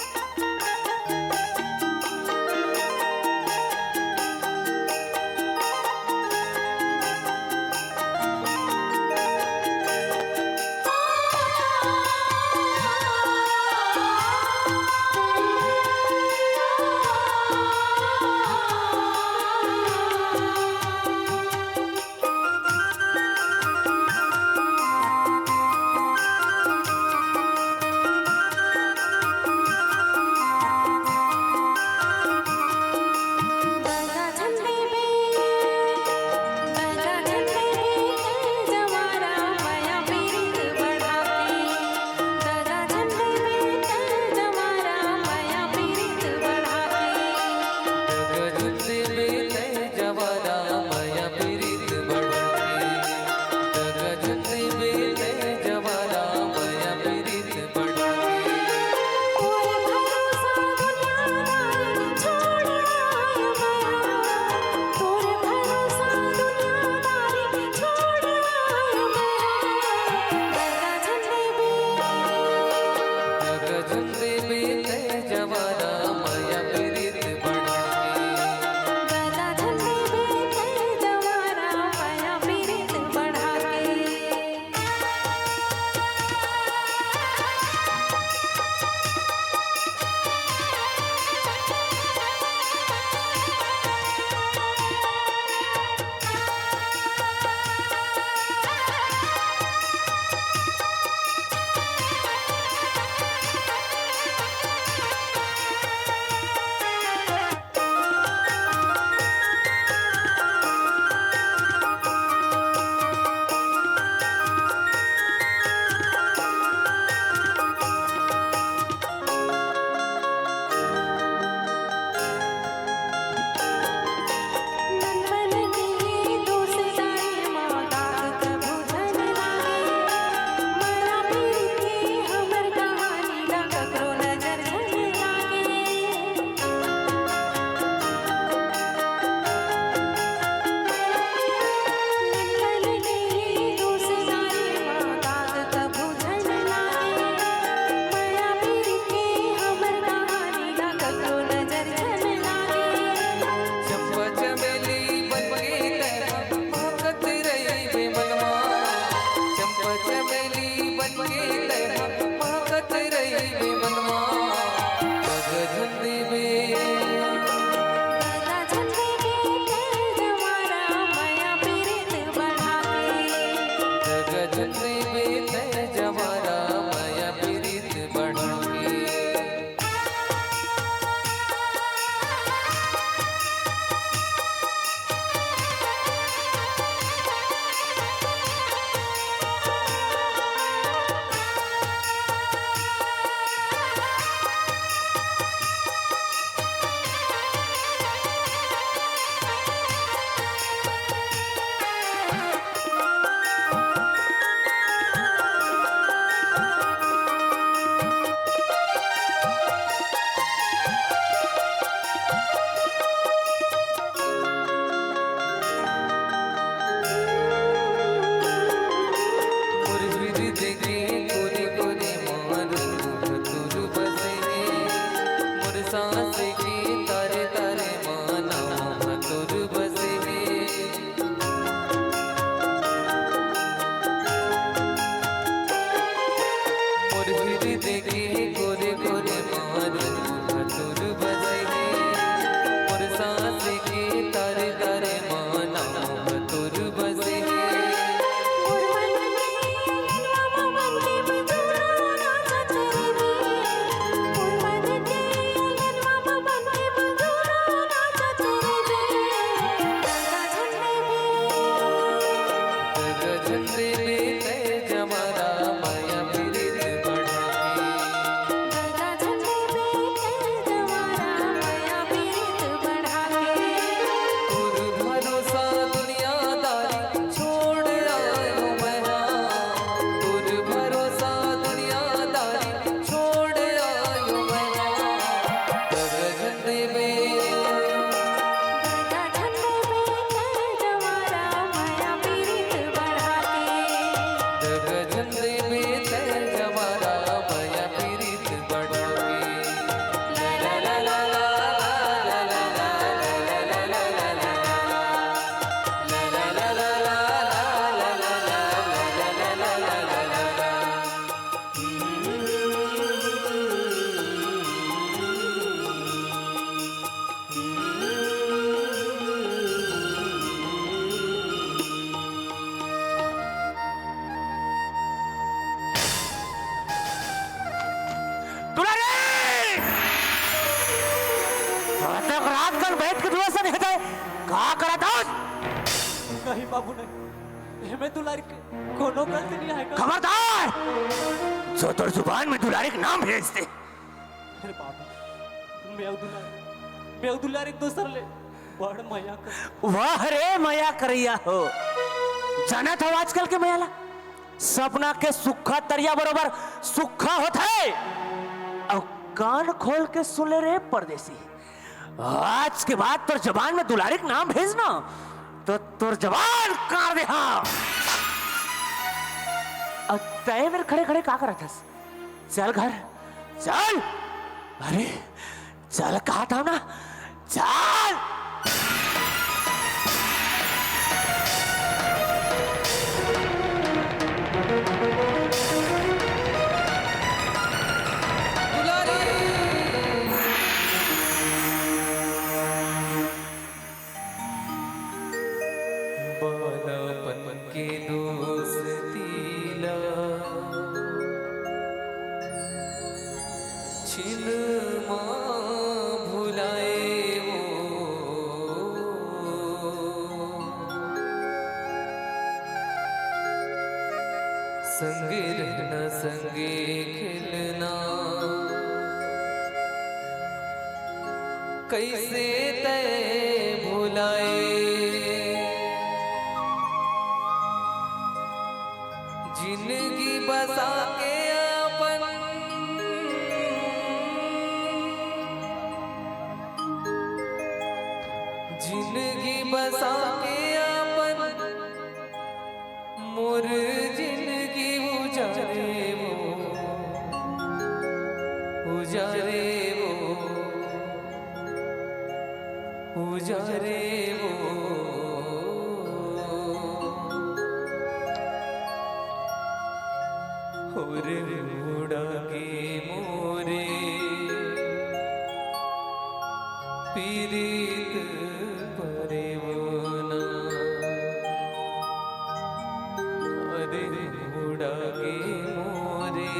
देखे कोरे कोरे मा रूप तोर बसे हे, मोर सांस के तारे तारे मा नाम तोर बसे हे। मोर हृदय के कोरे कोरे मा रूप तोर बसे हे, मोर सांस के तारे तारे मा नाम तोर बसे हे। मोर मन के अंगनवा मा बन के बंजोरा नाचत रहिबे। मोर मन के अंगनवा मा बन के बंजोरा नाचत रहिबे। दगा झन देबे। दगा झन देबे तैं जमारा मया पीरित बढ़ा के। दगा झन देबे तैं जमारा मया पीरित बढ़ा के। तोर भरोसा दुनियादारी छोड़ आयो मैं हा। तोर भरोसा दुनियादारी छोड़ आयो मैं हा। दगा झन देबे। दगा झन देबे तैं जमारा मया पीरित बढ़ा के। दगा झन देबे तैं जमारा मया पीरित बढ़ा के। दुलारी! अतक रात कन बैठ के दुआ से नहीं था, का करत हस? नहीं बाबू, नहीं। एमे दुलारी के कोनो गलती नहीं है का? खबरदार! जो तोर जुबान में दुलारी के नाम भेज दे। अरे बाबू, मैं दुलारी, मैं दुलारी दोसर ले बड़ मया कर। वाह रे मया करैया हो। जानत हो आजकल के मया ला? सपना के सुक्खा तरिया बरोबर सुक्खा होथे। अउ कान खोल के सुन ले रे परदेसी, आज के बाद तोर जबान में दुलारी के नाम भेजना, तो तोर जबान काट दे हाँ। अउ तय मेर खड़े खड़े का करत हस? चल घर, चल। अरे, चल कहा था ना, चल। दुलारी। बालापन के दोस्ती ला छिन मा भुलाए वो। संगे रहना, संगे खेलना, कइसे तैं भुलाए। जिनगी बसा के अपन, जिनगी बसा के अपन, मोर जिनगी उजारे वो, उजारे वो, उजारे वो। होरे मुड़ा के मोरे पीरित परे वो ना। अरे मुड़ा के मोरे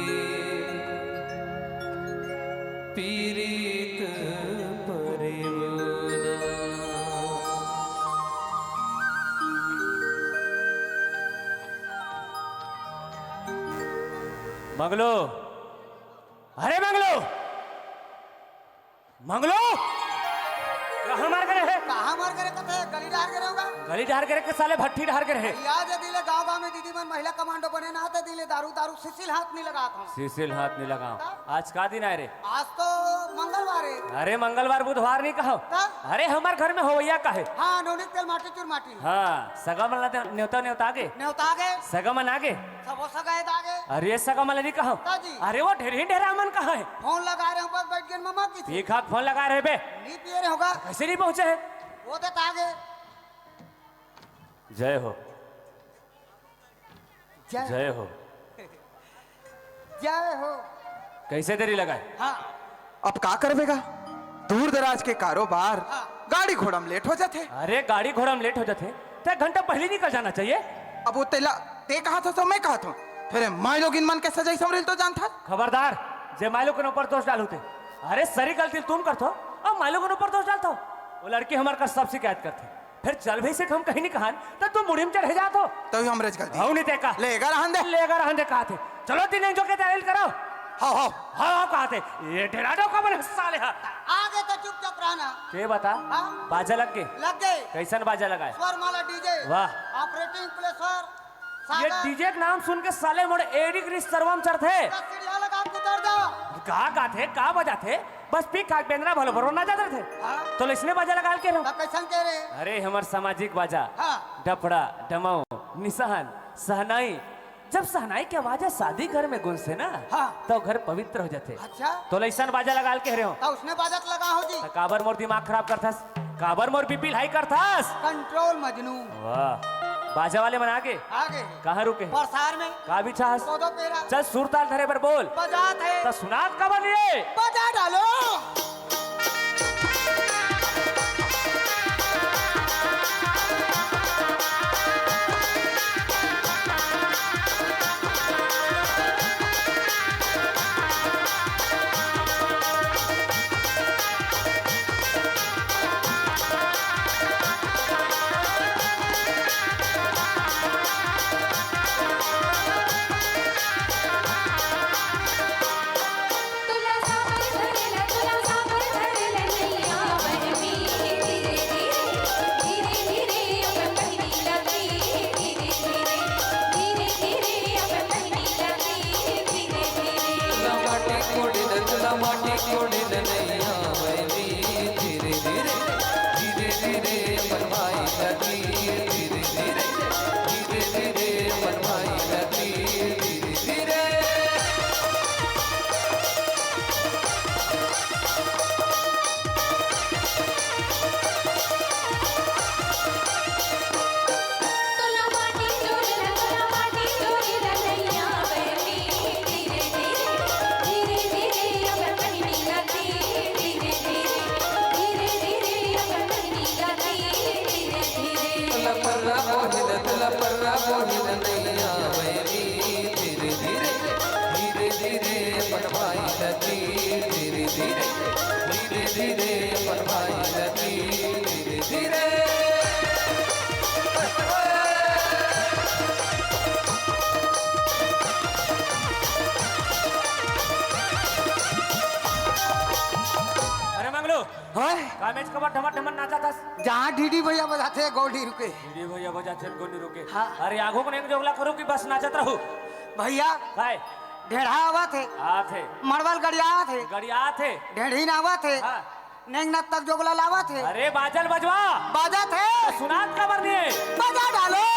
पीरित परे वो ना। मंगलू, अरे मंगलू, मंगलू, कहाँ मार करे हे? कहाँ मार करे कथे? गली डार करे होगा। गली डहर के रहे के साले भट्ठी डहर के रहे। या जे दिले गांव गांव में दीदी मन महिला कमांडो बने ना, ते दिले दारू, दारू सिसिल हाथ नहीं लगात हूँ। सिसिल हाथ नहीं लगाओ। आज का दिन आय रे? आज तो मंगलवार है। अरे मंगलवार बुधवार नहीं कहो। ता? अरे हमर घर में होवैया का है? हाँ, नोनी तेल माटी चूर माटी। हाँ, सगा मन ला दे-, नेवता, नेवता आगे। नेवता आगे। सगा मन आगे। सबो सगा है आगे। अरे सगा मन ला नहीं कहो। ता जी। अरे वो ढेरही ढेरा मन कहाँ है? फोन लगा रहे हो, बस बैठ गए ममा की। पी खा फोन लगा रहे बे। नहीं पिए रहे होगा। कैसे नहीं पहुँचे है? वो तो आगे। जय हो। जय जय हो। जय हो। कैसे देरी लगाए? हाँ। अब का करबे गा? दूर दराज के कारोबार, हाँ। गाड़ी घोड़ा में लेट हो जाथे। अरे गाड़ी घोड़ा में लेट हो जाथे, ते घंटा पहले निकल जाना चाहिए। अब वो तेला, ते कहा था तो मैं कहा था, फिर माई लोगिन मन के सजाई संवरेल तो जानथा। खबरदार, जे माई लोगिन ऊपर दोष डालहू ते। अरे सरी गलती तुम करथो, अब माई लोगिन ऊपर दोष डालथो। वो लड़की हमर का सब शिकायत करथे। फिर चल भी से हम कहीं नहीं कहान, त तू मुड़ी में चढ़े जात हो। तभी हमरे च गलती। हऊ नहीं ते का। लेगा रहन दे। लेगा रहन दे कहा थे। चलो तीन जो के तैयारी करो। हाँ, हाँ। हाँ, हाँ, कहा थे। ये डेरा डो का बने साले हा। आगे तो चुपचाप रहना। के बता? हाँ। बाजा लग गए? लग गए। कैसन बाजा लगा है? स्वर माला डीजे। वाह। ऑपरेटिंग प्ले स्वर। ये सागर। डीजे के नाम सुन के साले मोर एड़ी गिरी सरवा म चढ़थे। सीढ़िया लगा के उतर जाओ। का गाथे, का बजाथे? बस पी खा के बेंदरा भलो भरो ना जात रथे। हाँ। तो इसने बाजा लगा के रहो। त कैसन के रे? अरे हमर सामाजिक बाजा। हाँ। डफड़ा, डमऊ, निशान, सहनाई। जब सहनाई के आवाज शादी घर में गुंजथे ना, हाँ। तो घर पवित्र हो जाथे। अच्छा। तो लइसन बाजा लगा के रहो। त उसने बाजा त लगा हो जी। त काबर मोर दिमाग खराब करथस? काबर मोर बीपी हाई करथस? कंट्रोल मजनू। वाह। बाजा वाले मन आगे? आगे। कहाँ रुके? परसार में। का बिछास? कोदो पेरा। चल सुरताल धरे बर बोल। बजात हे। त सुनात काबर नहीं हे? बजा डालो। अरे मंगलू, हाँ? का मेज कबर ढमर ढमर नाचत हस? जहाँ डीडी भैया बजाथे, गोली रुके। डीडी भैया बजाथे, गोली रुके। हाँ। अरे आगू को नहीं जोगला करो कि बस नाचत रहो। भैया, काय? ढेढ़ा आवत हे। आत हे। मड़वल गड़ियात हे। गड़ियात हे। ढेढ़ी नावत हे। हाँ। नेंग नत्तक जोगला लावत हे। अरे बाजल बजवा। बाजत हे। तो सुनात काबर नहीं हे? बजा डालो।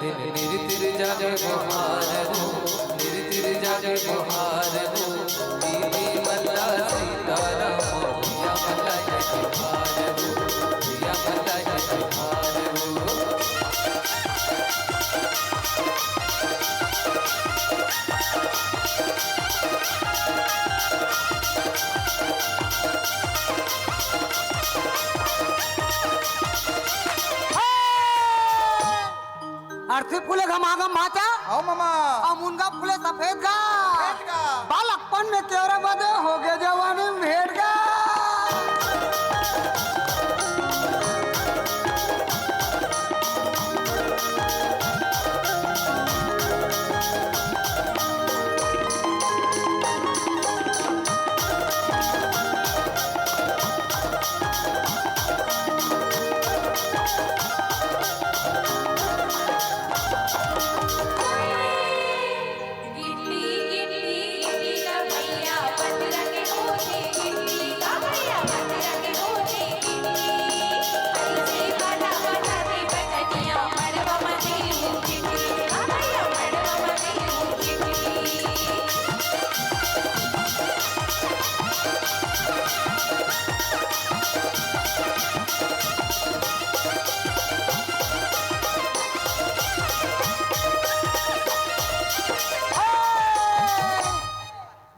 दिन निरतिर जागे गोहार हो, निरतिर जागे गोहार हो, दीदी मल्ला सीताराम, भैया मल्ला जयकार हो, भैया मल्ला जयकार हो। अर्थी फूले घमाघम भाचा। हव ममा। अउ मुनगा फूले सफेद गा। सफेद गा। बालकपन में केवरा बदे हो गए जवानी में भेंट गा।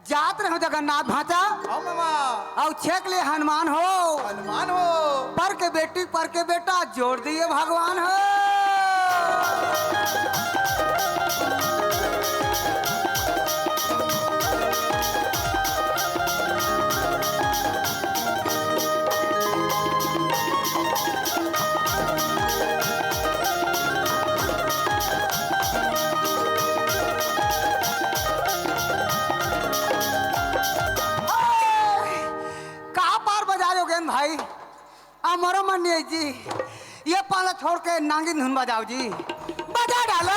जात रहो जगन्नाथ भांचा। हव ममा। अउ छेक ले हनुमान हो। हनुमान हो। पर के बेटी, पर के बेटा, जोड़ दिए भगवान हो। का पार बजा रहे हो गेंद भाई? अमरो मन नहीं जी, ये पाला छोड़ के नांगिन धुन बजाओ जी, बजा डालो।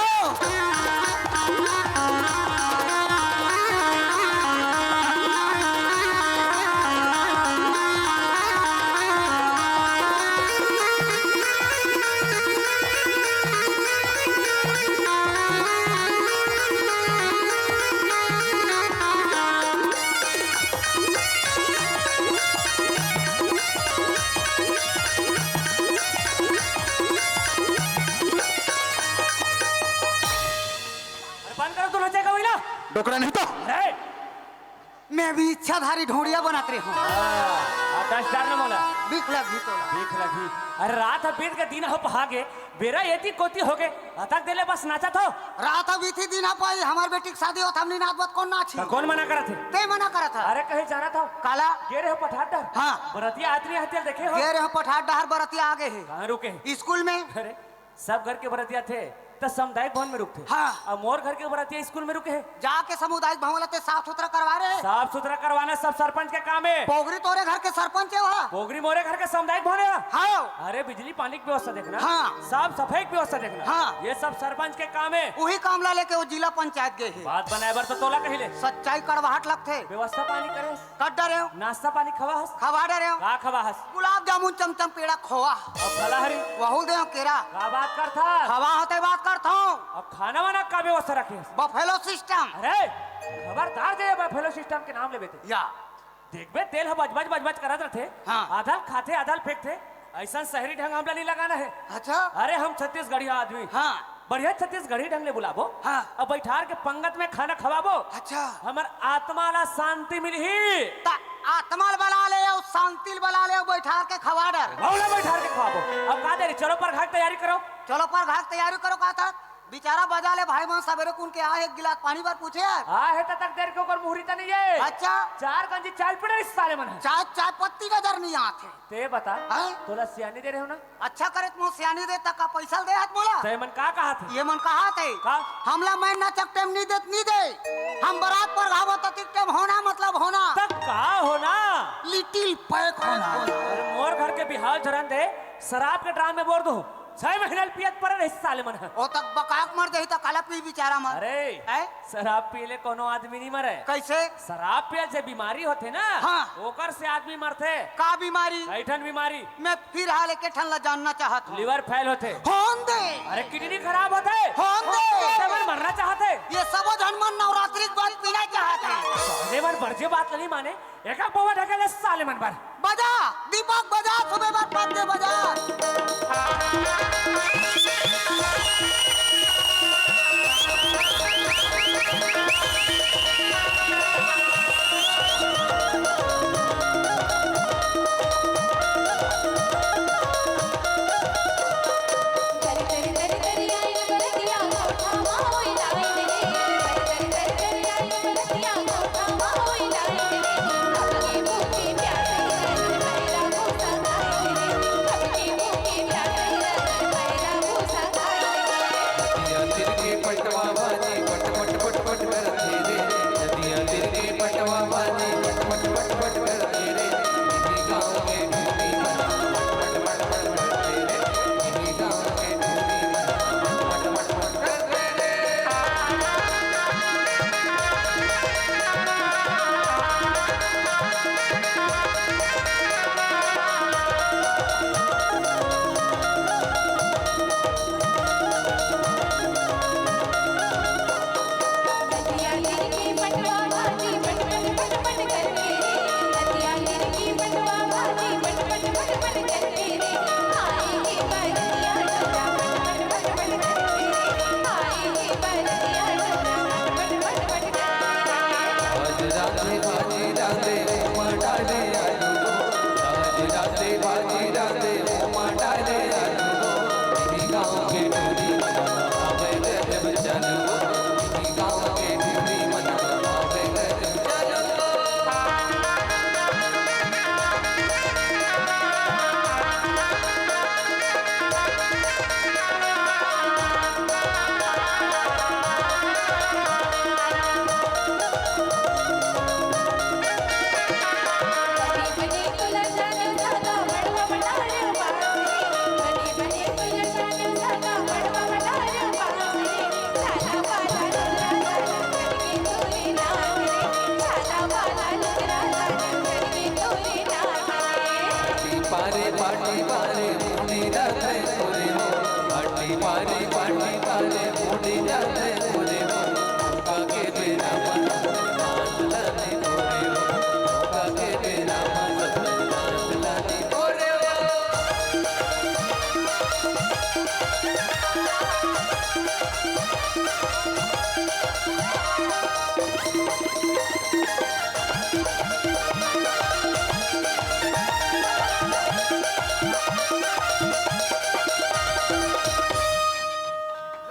अरे बंद करो, तू नचेगा वही ना। डोकरा नहीं तो। अरे मैं भी इच्छाधारी ढोंडिया बनात रहे हूँ। हाँ, दस हजार न मोला। भीख लगी तो। भीख लगी। अरे रात ह बीत के दिन ह पहा गे, बेरा एती कोती हो गे, अतक देले बस नाचत हो। रात ह बीती दिन ह पाई, हमार बेटी के शादी होत, हमनी नाचबत कौन नाची? त कौन मना करत हे? ते मना करत ह। अरे कहीं जाना था। काला? गे रहे हो पठार डहर? हाँ। बरतिया आदमी हतियल देखे हो? गे रहे हो पठार डहर, बरतिया आगे है। कहाँ रुके हैं? स्कूल में। अरे सब घर के बरतिया थे त सामुदायिक भवन में रुकथे। हाँ। अब मोर घर के बरतिया स्कूल में रुके हे। जाके सामुदायिक भवन ला ते साफ सुथरा करवा रहे। साफ सुथरा करवाना सब सरपंच के काम है। पोगरी तोरे घर के सरपंच है वहाँ। पोगरी मोरे घर के सामुदायिक भवन है। हाँ। अरे बिजली पानी की व्यवस्था देखना। हाँ। साफ सफाई की व्यवस्था देखना। हाँ। ये सब सरपंच के काम है। वही काम ला लेके वो जिला पंचायत गए है। बात बनाए बर तो तोला कहिले। सच्चाई कड़वाहट लगथे। व्यवस्था पानी करे। कर डरे हो। नाश्ता पानी खवा हस? खवा डरे हो। का खवा हस? गुलाब जामुन, चमचम, पेड़ा, खोवा। अब फलाहरी? वहू दे हो केरा। का बात करथा? खवा होते बात करता हूँ। अब खाना वाना का व्यवस्था रखे हस? Buffalo system. अरे खबरदार जे बफेलो सिस्टम के नाम लेबे ते। या। देखबे तेल ह बजबज बजबज करत रथे। हाँ। आधा ल खाथे आधा ल फेंकथे। ऐसा शहरी ढंग हमला नहीं लगाना है। अच्छा। अरे हम छत्तीसगढ़िया आदमी। हाँ। बढ़िया छत्तीसगढ़ी ढंग ले बुलाबो। हाँ। अब बैठार के पंगत में खाना खवाबो। अच्छा। हमर आत्मा ला शांति मिलही। त आत्मा ल बला ले अउ शांति ल बला ले अउ बैठार के खवा डर। भौला बैठार के खवाबो। अब का देरी, चलो परघा के तैयारी करो। चलो परघा के तैयारी करो का था? बेचारा बजा ले भाई मन सबेरे कुन के आ हे, एक गिलास पानी बर पूछे यार। आ हे त तक देर के ओकर मुहरी त नहीं है। अच्छा। चार गंजी चाय पी डरिस साले मन ह। चाय, चाय पत्ती नजर नहीं आत हे। ते बता, हाँ? तोला सियानी दे रहे हो ना? अच्छा करे त मोर सियानी दे, त का पैसा ल दे हाथ बोला? ते मन का कहा थे? ये मन कहा थे? का? हमला मैं ना चकटेम नहीं देत, नहीं दे। हम बरात पर घावत अतिक टेम होना मतलब होना। तब का होना? लिटिल पैक होना। अरे मोर घर के बिहाव झरन दे, शराब के ड्राम में बोर दो। छह महीना ले पियत परे रहिस साले मन ह। ओ तक बकाक मर जाही त काला पी बेचारा मन। अरे, हैं? शराब पी ले कोनो आदमी नहीं मरे। कैसे? शराब पिए से बीमारी होथे ना, हाँ। ओकर से आदमी मरथे। का बीमारी? कई ठन बीमारी। मैं फिर हाल एक ठन ला जानना चाहत हूँ। लिवर फेल होथे। होन दे। अरे, किडनी खराब होथे। होन दे। ओकर से मन मरना चाहथे। ये सबो झन मन नवरात्रि के बाद पीना चाहत हे। साले मन बरजे बात ल नहीं माने। एक एक पौवा ढकेले साले मन बर। बजा, दीपक बजा, सुबह बर पद दे बजा।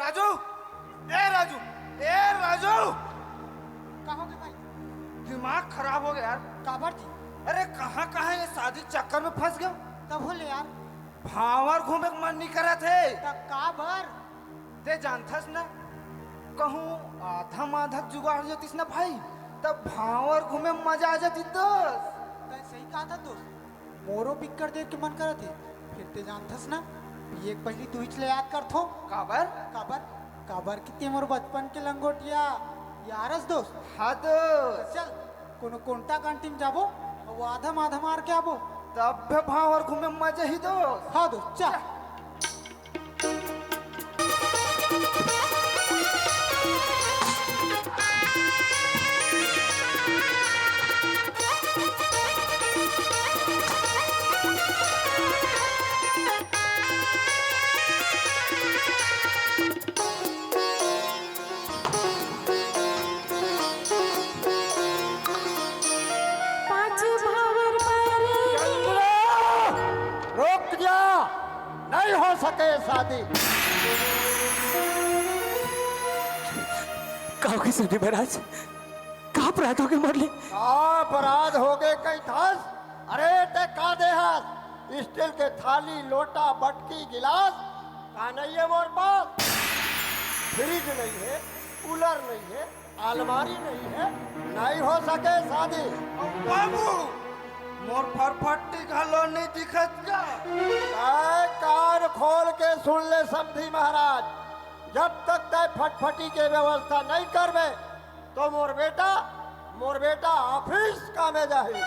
राजू, ए राजू, ए राजू। का हो गे भाई? दिमाग खराब हो गे यार। काबर जी? अरे कहाँ कहाँ ये शादी चक्कर में फंस गेंव। तब हो ले यार। भांवर घूमे के मन नहीं करत हे। त काबर? ते जानथस ना, कहूँ आधा माधा जुगाड़ जतिस ना भाई, तब भांवर घूमे में मजा आ जाती दोस्त। तैं सही कहा था दोस्त। मोरो बिक्कट देर के मन करत हे, फिर ते जानथस ना, पिए के पहिली दुहिच ले याद करथो। काबर? काबर? काबर कि ते मोर बचपन के लंगोटिया यार अस दोस्त। हाँ दोस्त। चल, कोनो कोंटा कांटी म जाबो, अउ आधा माधा मार के आबो। तब भी भांवर घूमे म मजा ही दोस्त। हाँ दोस्त, चल। पाँच भांवर मारे। रुक जा, नहीं हो सके शादी। का होगे संजय महाराज? का अपराध होगे मोर ले? का अपराध होगे कहिथस? अरे ते का देहस? स्टील के थाली, लोटा, बटकी, गिलास का नहीं है मोर पास? फ्रिज नहीं है, कूलर नहीं है, अलमारी नहीं है, नहीं हो सके शादी। बाबू, अउ फटफटी घलो नइ दिखत का? तैं कान खोल के सुन ले समधी महाराज, जब तक तैं फटफटी के व्यवस्था नइ करबे, त मोर बेटा, मोर बेटा ऑफिस कामे जाही।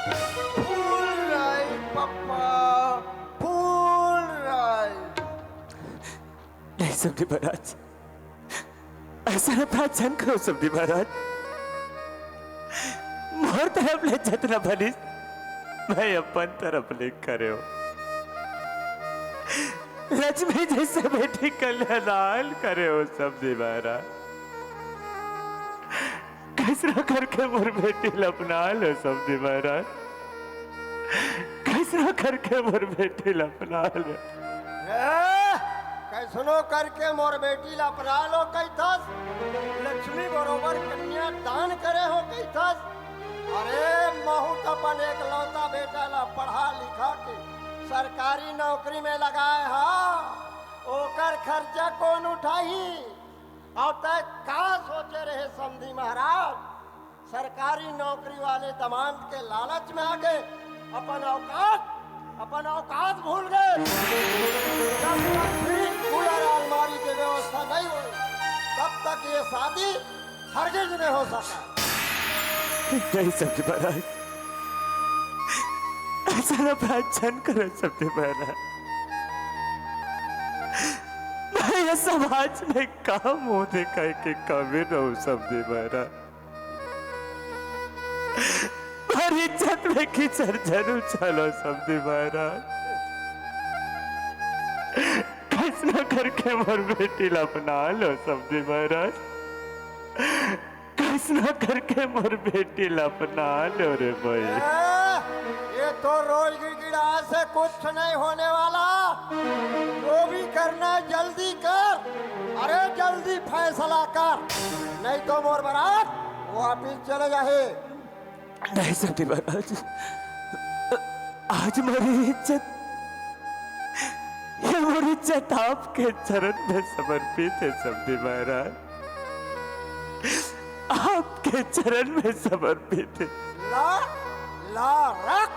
फूल राई पप्पा, फूल राई। नहीं समधी महाराज, अइसन अपराध झन करो समधी महाराज। मोर तरफ ले जतना बनिस, मैं अपन तरफ ले करेंव। लक्ष्मी जइसे बेटी कन्यादान करेंव समधी महाराज। कइसनो करके मोर बेटी ल अपना लो समधी महाराज, कइसनो करके मोर बेटी ल अपना लो। ए, कइसनो करके मोर बेटी ल अपना लो कहिथस, लक्ष्मी बरोबर कन्यादान करे हों कहिथस। अरे महूं त अपन एकलौता बेटा ल पढ़ा लिखा के सरकारी नौकरी में लगाए हंव, ओकर खर्चा कोन उठाही? अउ तैं का सोचे रहे समधी महाराज? सरकारी नौकरी वाले दमांद के लालच में आके अपन औकात, अपन औकात भूल गे। जब तक फ्रिज, कूलर, अलमारी के व्यवस्था नइ होय, तब तक ये शादी हरगिज नइ हो सका। नहीं समधी महाराज, अइसन अपराध झन करो समधी महाराज। मैं ये समाज में का मुंह देखाय के काबिल रहूं समधी महाराज। मोर इज्जत में कीचड़ झन उछालो समधी महाराज। कइसनो करके मोर बेटी ल अपना लो समधी महाराज, कइसनो करके मोर बेटी ल अपना लो रे भई। ए, ये तो रोज गिड़गिड़ा से कुछ नहीं होने वाला। जो भी करना है जल्दी कर, अरे जल्दी फैसला कर, नहीं तो मोर बरात वापिस चले जाही। नहीं समधी महाराज, आज मोर इज्जत, ये मोर इज्जत आपके चरण में समर्पित है समधी महाराज, आपके चरण में समर्पित है। ला, ला रख।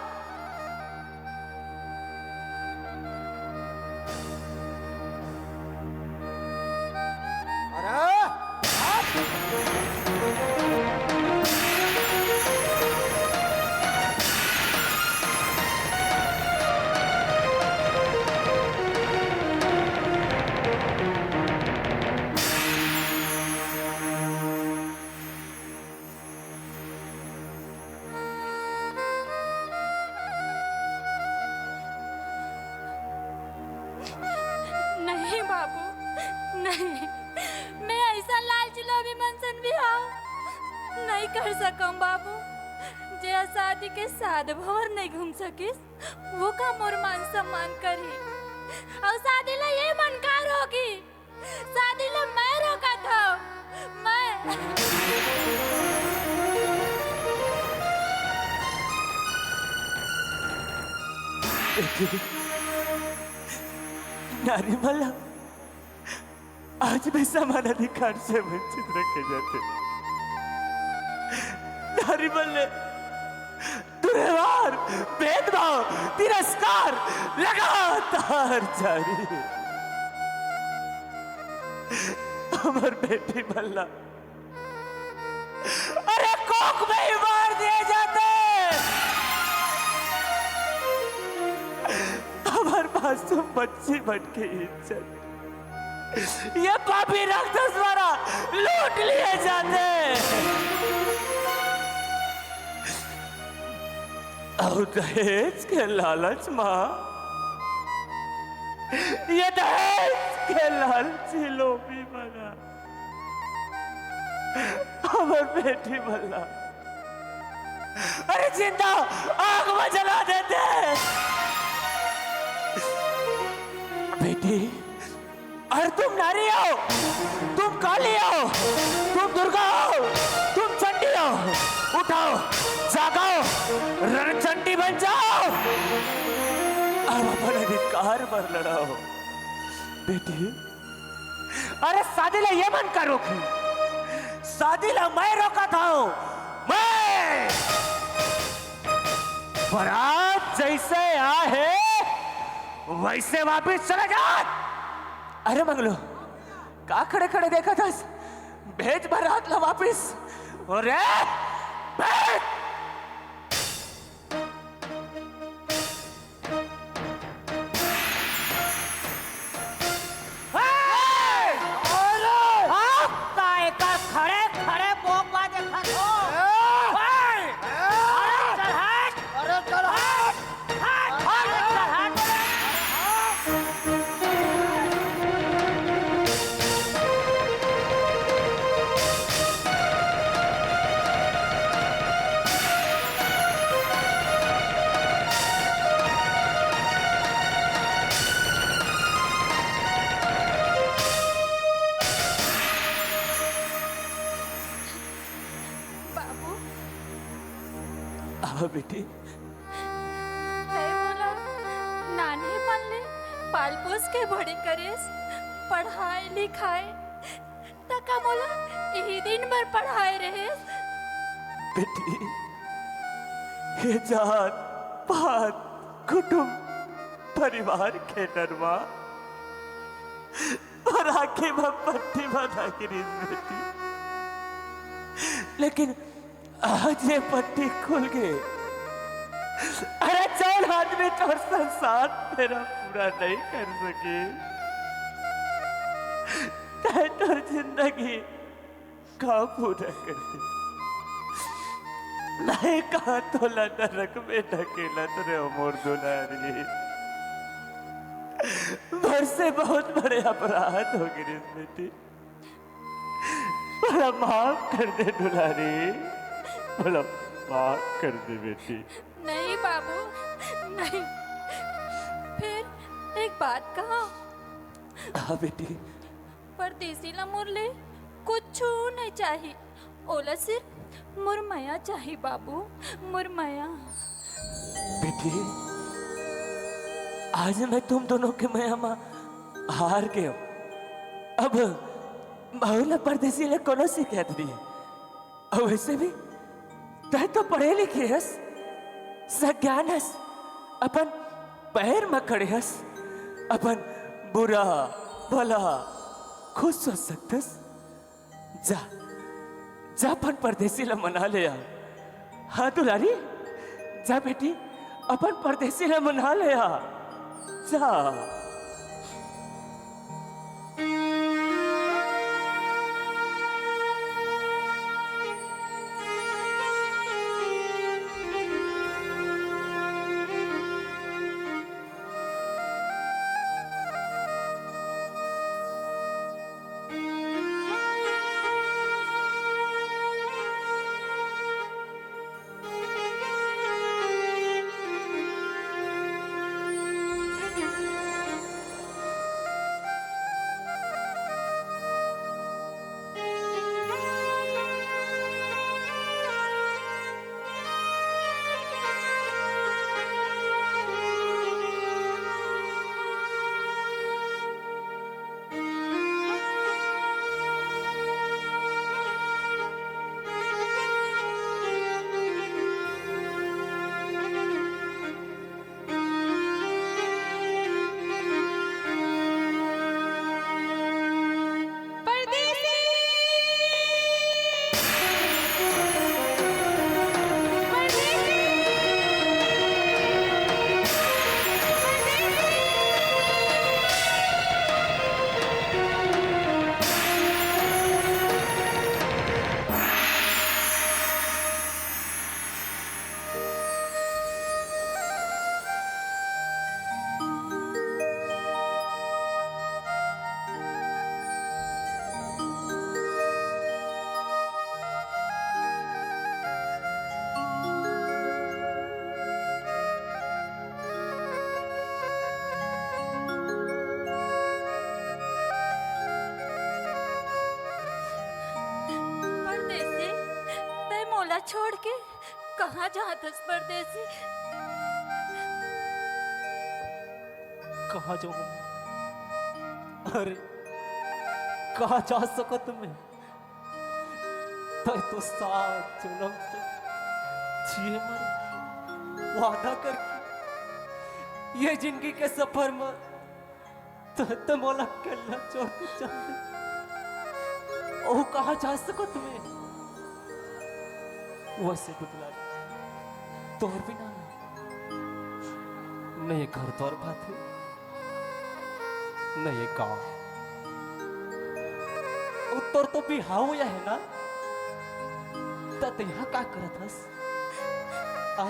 अरे, हट। नहीं बाबू, नहीं, मैं अइसन लालची लोभी मन सन बिहाव नहीं कर सकंव बाबू। जे शादी के सात भंवर नहीं घूम सकिस, वो का मोर मान सम्मान करही? अउ शादी ला ये मन का रोकही? शादी ला मैं रोकत हंव, मैं। नारी मन ला आज भी समान अधिकार से वंचित रखे जाथे। नारी मन ले दुर्व्यवहार, भेदभाव, तिरस्कार लगातार जारी हे। हमर बेटी मन ला, अरे, कोख में ही मार दिए जाथे। हमर मासूम बच्ची मन के इज्जत ये पापी राक्षस द्वारा लूट लिए जाथे। अउ दहेज के लालच मा, ये दहेज के लालची लोभी मन हमर बेटी मन ला, अरे, जिंदा आग में जला देथे। बेटी, अरे तुम नारी हो, तुम काली हो, तुम दुर्गा हो, तुम चंडी हो, उठाओ, जागाओ, रणचंडी बन जाओ, अब अपन अधिकार बर लड़ाओ। बेटी, अरे शादी ला ये मन का रोकही, शादी ला मैं रोकत हंव, मैं। बारात जइसे आए हे, वइसे वापिस चले जा। अरे मंगलू, का खड़े खड़े देखत हस? भेज बरात ला वापिस। अरे, भेज। ए! अरे! आप का एकर खड़े खड़े बोकबा देखत हो? ए! ए! अरे चल हट! अरे चल हट! हट! हट! अरे चल हट! बाबू। हाँ बेटी। तैं मोला नानहेपन ले पाल पोस के बड़े करेस, पढ़ाए लिखाए, त का मोला इही दिन बर पढ़ाए रहेस? बेटी, ये जात पात कुटुम परिवार के डर मा राखी मा पट्टी बंधा गिरिस बेटी, लेकिन आज ये पट्टी खुल गे। अरे जउन आदमी तोर संसार फेरा पूरा नइ कर सके, तैं तोर जिंदगी का पूरा कर दे। मैं कहाँ तोला नरक में ढकेलत रे मोर दुलारी। मोर से बहुत बड़े अपराध हो गिरिस बेटी। मोला माफ कर दे दुलारी, मोला माफ कर दे बेटी। नहीं बाबू, नहीं। फिर एक बात कहा। हाँ बेटी। परदेसी ला मोर ले कुछु नहीं चाही, ओला सिर्फ मोर मया चाही बाबू, मोर मया। बेटी, आज मैं तुम दोनों के मया मा हार गयो। अब मोला परदेसी ले कोनो शिकायत नहीं हे। अउ वैसे भी तैं तो पढ़े लिखे हस, सज्ञान हस, अपन पैर म खड़े हस, अपन बुरा भला खुद सोच सकथस। जा, जा अपन परदेसी ला मना ले आ। हाँ दुलारी, जा बेटी, अपन परदेसी ला मना ले आ। जा। परदेसी, तैं मोला छोड़ के कहाँ जात हस परदेसी? कहाँ जाऊँ? अरे, कहाँ जा सकत मैं? तैं तो सात जनम तक जिए मरे वादा करके ये जिंदगी के सफर म त, त मोला अकेल्ला छोड़ के चल दे। ओ कहाँ जा सकत मैं? वैसे पुतला, तोर बिना ना, न ये घर तोर बात है, न ये गाँव। ओ तोर तो बिहाव होया है ना? त तैं यहाँ का करत हस? आ,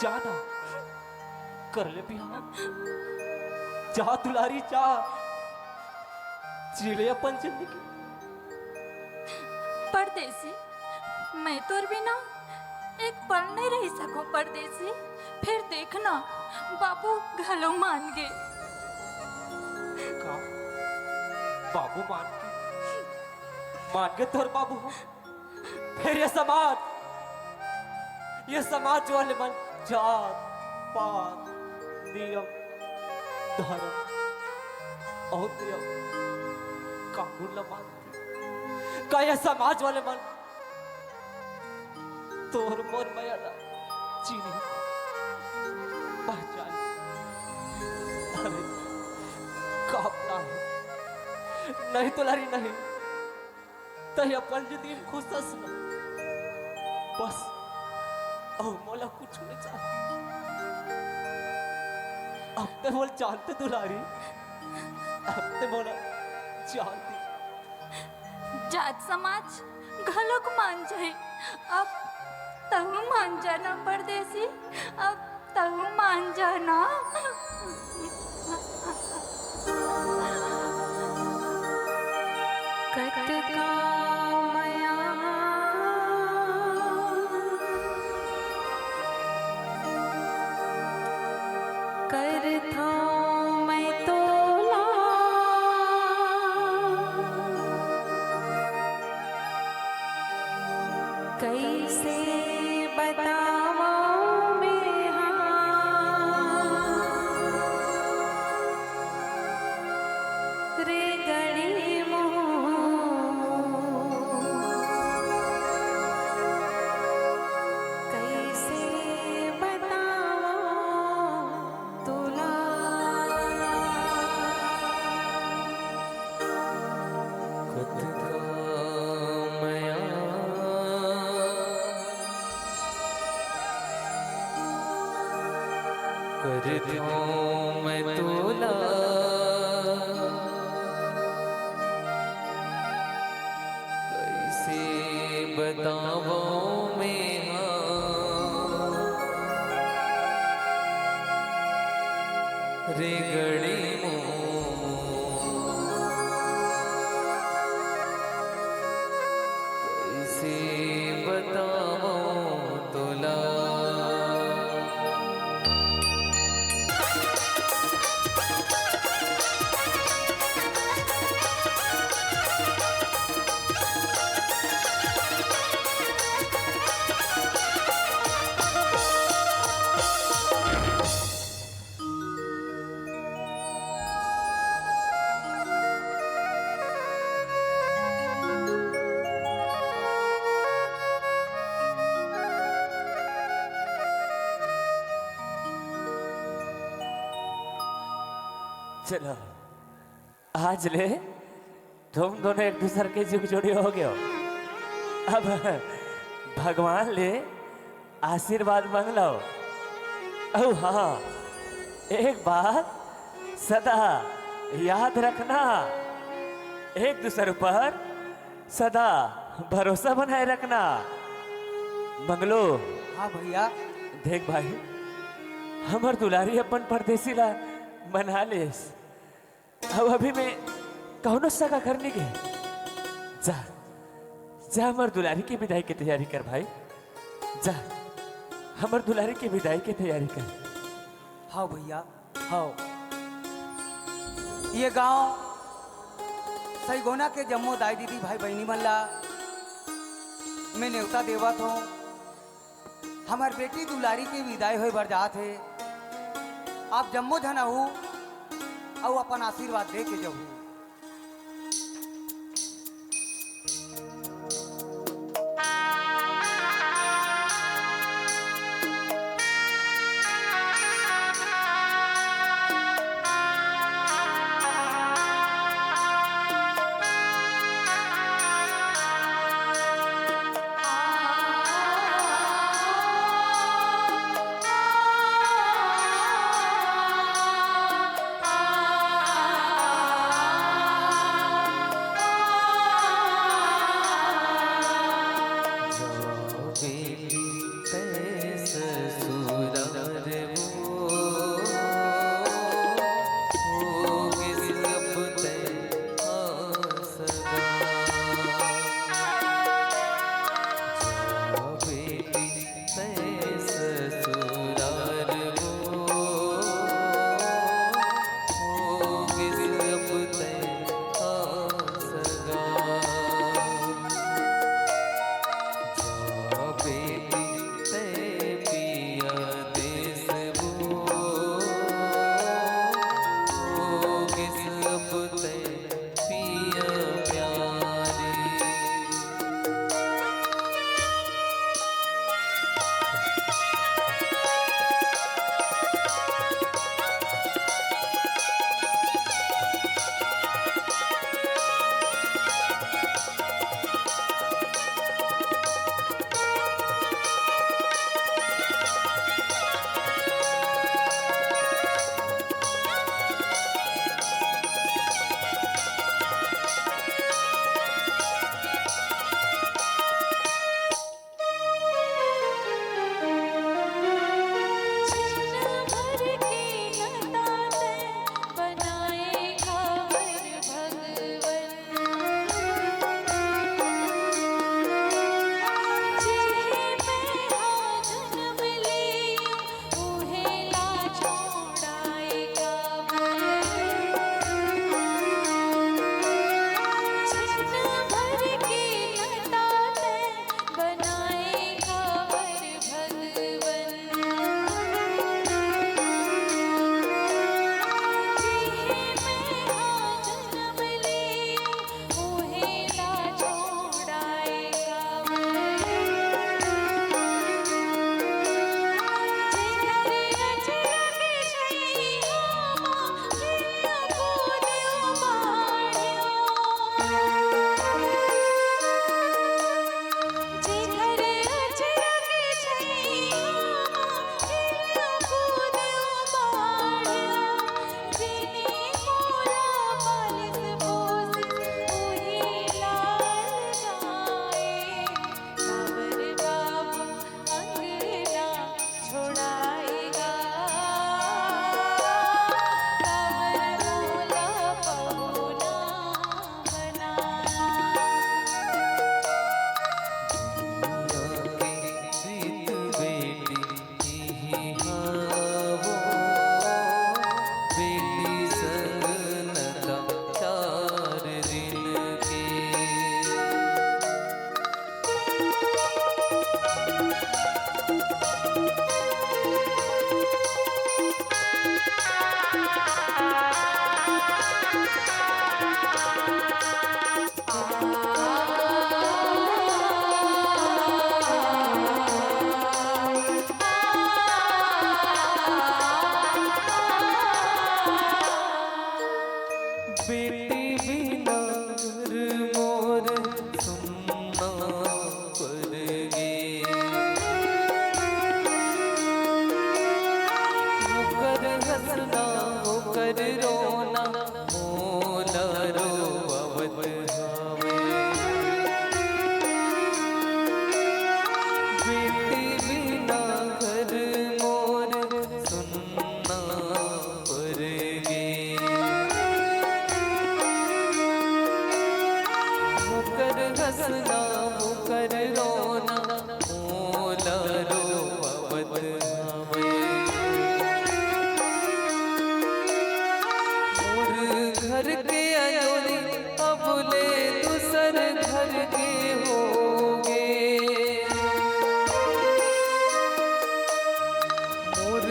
जा ना, कर ले बिहाव। जा दुलारी, जा, जी ले अपन जिंदगी। परदेसी, मैं तोर बिना एक पल नहीं रह सकूं परदेसी। फेर देखना, बाबू घलो मान गे। का? बाबू मान गे? मान गे तोर बाबू हो? फेर ये समाज, ये समाज वाले मन जात, पात, नियम, धर्म अउ नियम, कानून ल मानथे। का ये समाज वाले मन तोर मोर मया ला चिन्ही, पहचान? अरे, का अपना है? नहीं दुलारी, नहीं। तैं अपन जिंदगी में खुश हस ना? बस, अउ मोला कुछ नहीं चाही। अब तैं मोला जानत दुलारी, अब तैं मोला जानत। जात समाज घलोक मान जाही। अब तहूँ मान जाना परदेसी, अब तहूँ मान जाना। कतका मया करथौं मैं तोला, कइसे बतावं मेंहा रे गणी मोर, कइसे बतावं तोला। कतका मया करथौं मैं तोला, कइसे बतावं मेंहा रे गणी मोर, कइसे बतावं तोला। चलो, आज ले तुम दोनों एक दूसर के जुग जोड़ी हो गयो। अब भगवान ले आशीर्वाद मांग लो। अउ हाँ, एक बात सदा याद रखना, एक दूसर ऊपर सदा भरोसा बनाए रखना। मंगलू। हाँ भैया। देख भाई, हमर दुलारी अपन परदेसी ला मना लेस। अब अभी में कौनो सगा घर नहीं गए। जा, जा हमर दुलारी के विदाई के तैयारी कर भाई। जा, हमर दुलारी के विदाई के तैयारी कर। हाँ भैया, हाँ। ये गांव सईगोना के जम्मो दाई दीदी भाई बहिनी मन ला मैं नेवता देवत हूँ। हमर बेटी दुलारी के विदाई होय बर जात हे। आप जम्मो झन आहू अउ अपन आशीर्वाद दे के जहू। बेटी संग नता चार दिन के। बेटी बिना घर मोर सुन्ना पर गे। ओकर हंसना, ओकर रोना, मोला रोवावत हवे। बेटी बिना घर मोर सुन्ना पर गे। ओकर हंसना, ओकर रोना, मोला रोवावत हवे। मोर घर के अंजोरी अब ले दूसर घर के होगे। मोर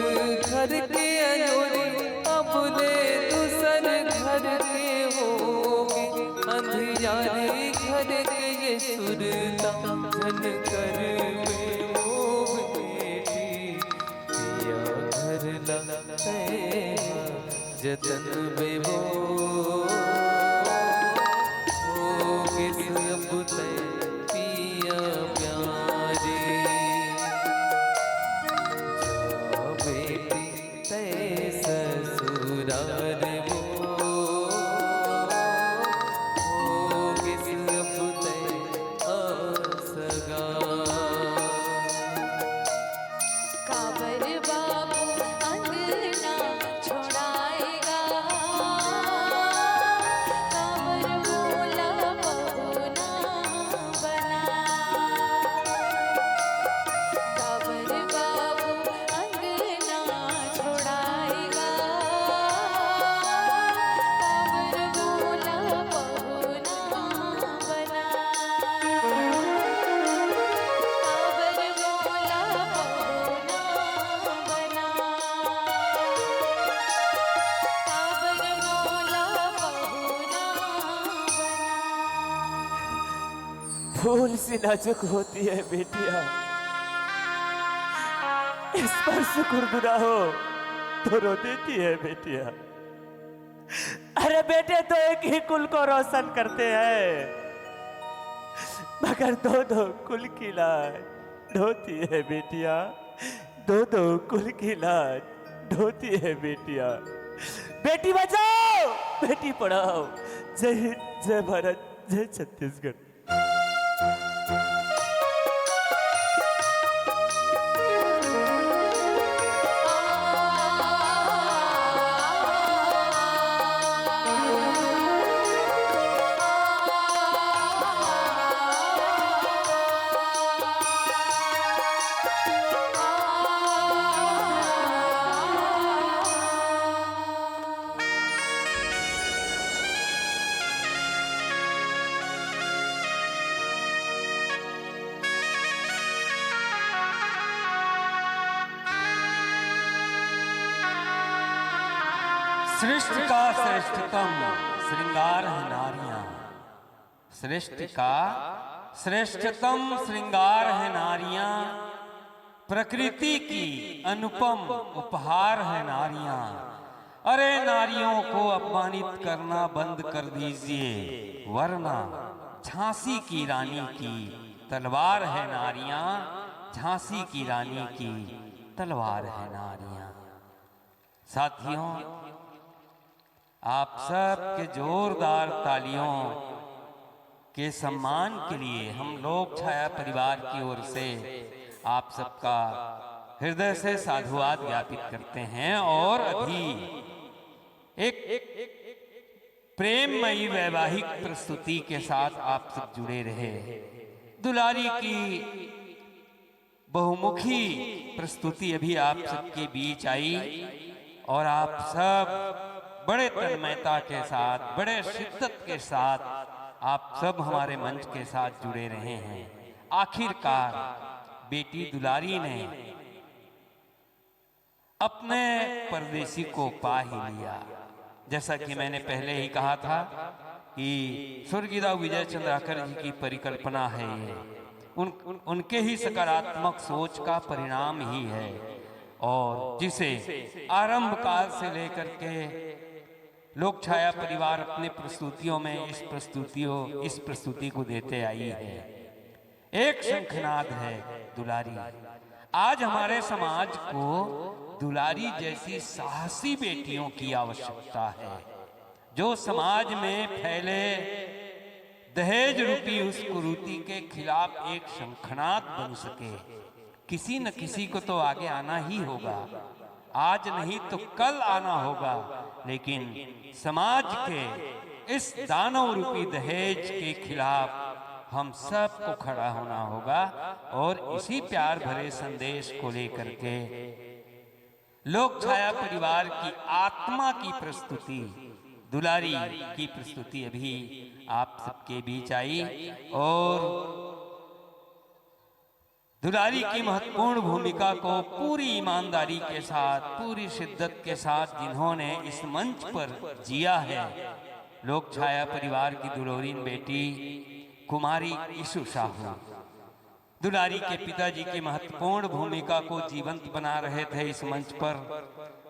घर के अंजोरी अब ले दूसर घर के होगे। अंधियारी घर के ये सुरता झन करबे ओ बेटी। पिया घर ला तैं जतन बेबो। होगे सब तैं पिया प्यारी। जा बेटी तैं ससुरार वो। होगे सब तैं असगा। काबर बाबू अंगना छोड़ाएगा, काबर मोला बहू ना बना। काबर बाबू अंगना छोड़ाएगा, काबर मोला बहू ना बना। काबर मोला बहू ना बना। काबर मोला बहू ना बना। फूल सी नाजुक होती है बेटियां, स्पर्श खुरदुरा हो तो रो देती है बेटियां। अरे बेटे तो एक ही कुल को रोशन करते हैं, मगर दो दो कुल की लाज ढोती है बेटियां, दो दो कुल की लाज ढोती है बेटियां। बेटी बचाओ, बेटी पढ़ाओ। जय हिंद, जय भारत, जय छत्तीसगढ़। सृष्टि का श्रेष्ठतम श्रृंगार है नारियां। सृष्टि का श्रेष्ठतम श्रृंगार है नारियां, प्रकृति की अनुपम उपहार है नारियां। अरे नारियों को अपमानित करना बंद कर दीजिए, वरना झांसी की रानी की तलवार है नारियां, झांसी की रानी की तलवार है नारियां। साथियों, आप सबके जोरदार तालियों के सम्मान के लिए हम लोक छाया परिवार की ओर से आप सबका हृदय से साधुवाद ज्ञापित करते हैं। और अभी एक प्रेममयी वैवाहिक प्रस्तुति के साथ आप सब जुड़े रहे। दुलारी की बहुमुखी प्रस्तुति अभी आप सबके बीच आई और आप सब बड़े तन्मयता के साथ, बड़े शिद्दत के साथ आप सब हमारे मंच के साथ जुड़े रहे हैं। आखिरकार बेटी दुलारी ने अपने परदेसी को पा ही लिया। जैसा कि मैंने पहले ही कहा था कि स्वर्गीय राव विजय चंद्राकर जी की परिकल्पना है ये, उन उनके ही सकारात्मक सोच का परिणाम ही है। और जिसे आरंभ काल से लेकर के लोक छाया परिवार अपने प्रस्तुतियों में इस प्रस्तुतियों इस प्रस्तुति को देते आई है, एक शंखनाद है दुलारी। आज हमारे समाज को दुलारी जैसी साहसी बेटियों की आवश्यकता है, जो समाज में फैले दहेज रूपी उस कुरीति के खिलाफ एक शंखनाद बन सके। किसी न किसी को तो आगे आना ही होगा, आज नहीं तो कल आना होगा, लेकिन समाज के इस दानव रूपी दहेज के खिलाफ हम सबको खड़ा होना होगा और इसी प्यार भरे संदेश को लेकर के लोक छाया परिवार की आत्मा की प्रस्तुति, दुलारी की प्रस्तुति अभी आप सबके बीच आई और दुलारी की महत्वपूर्ण भूमिका को पूरी ईमानदारी के साथ, पूरी शिद्दत के साथ जिन्होंने इस मंच पर जिया है, लोक छाया परिवार की दुलोरिन बेटी कुमारी ईशु साहू। दुलारी के पिताजी की महत्वपूर्ण भूमिका को जीवंत बना रहे थे इस मंच पर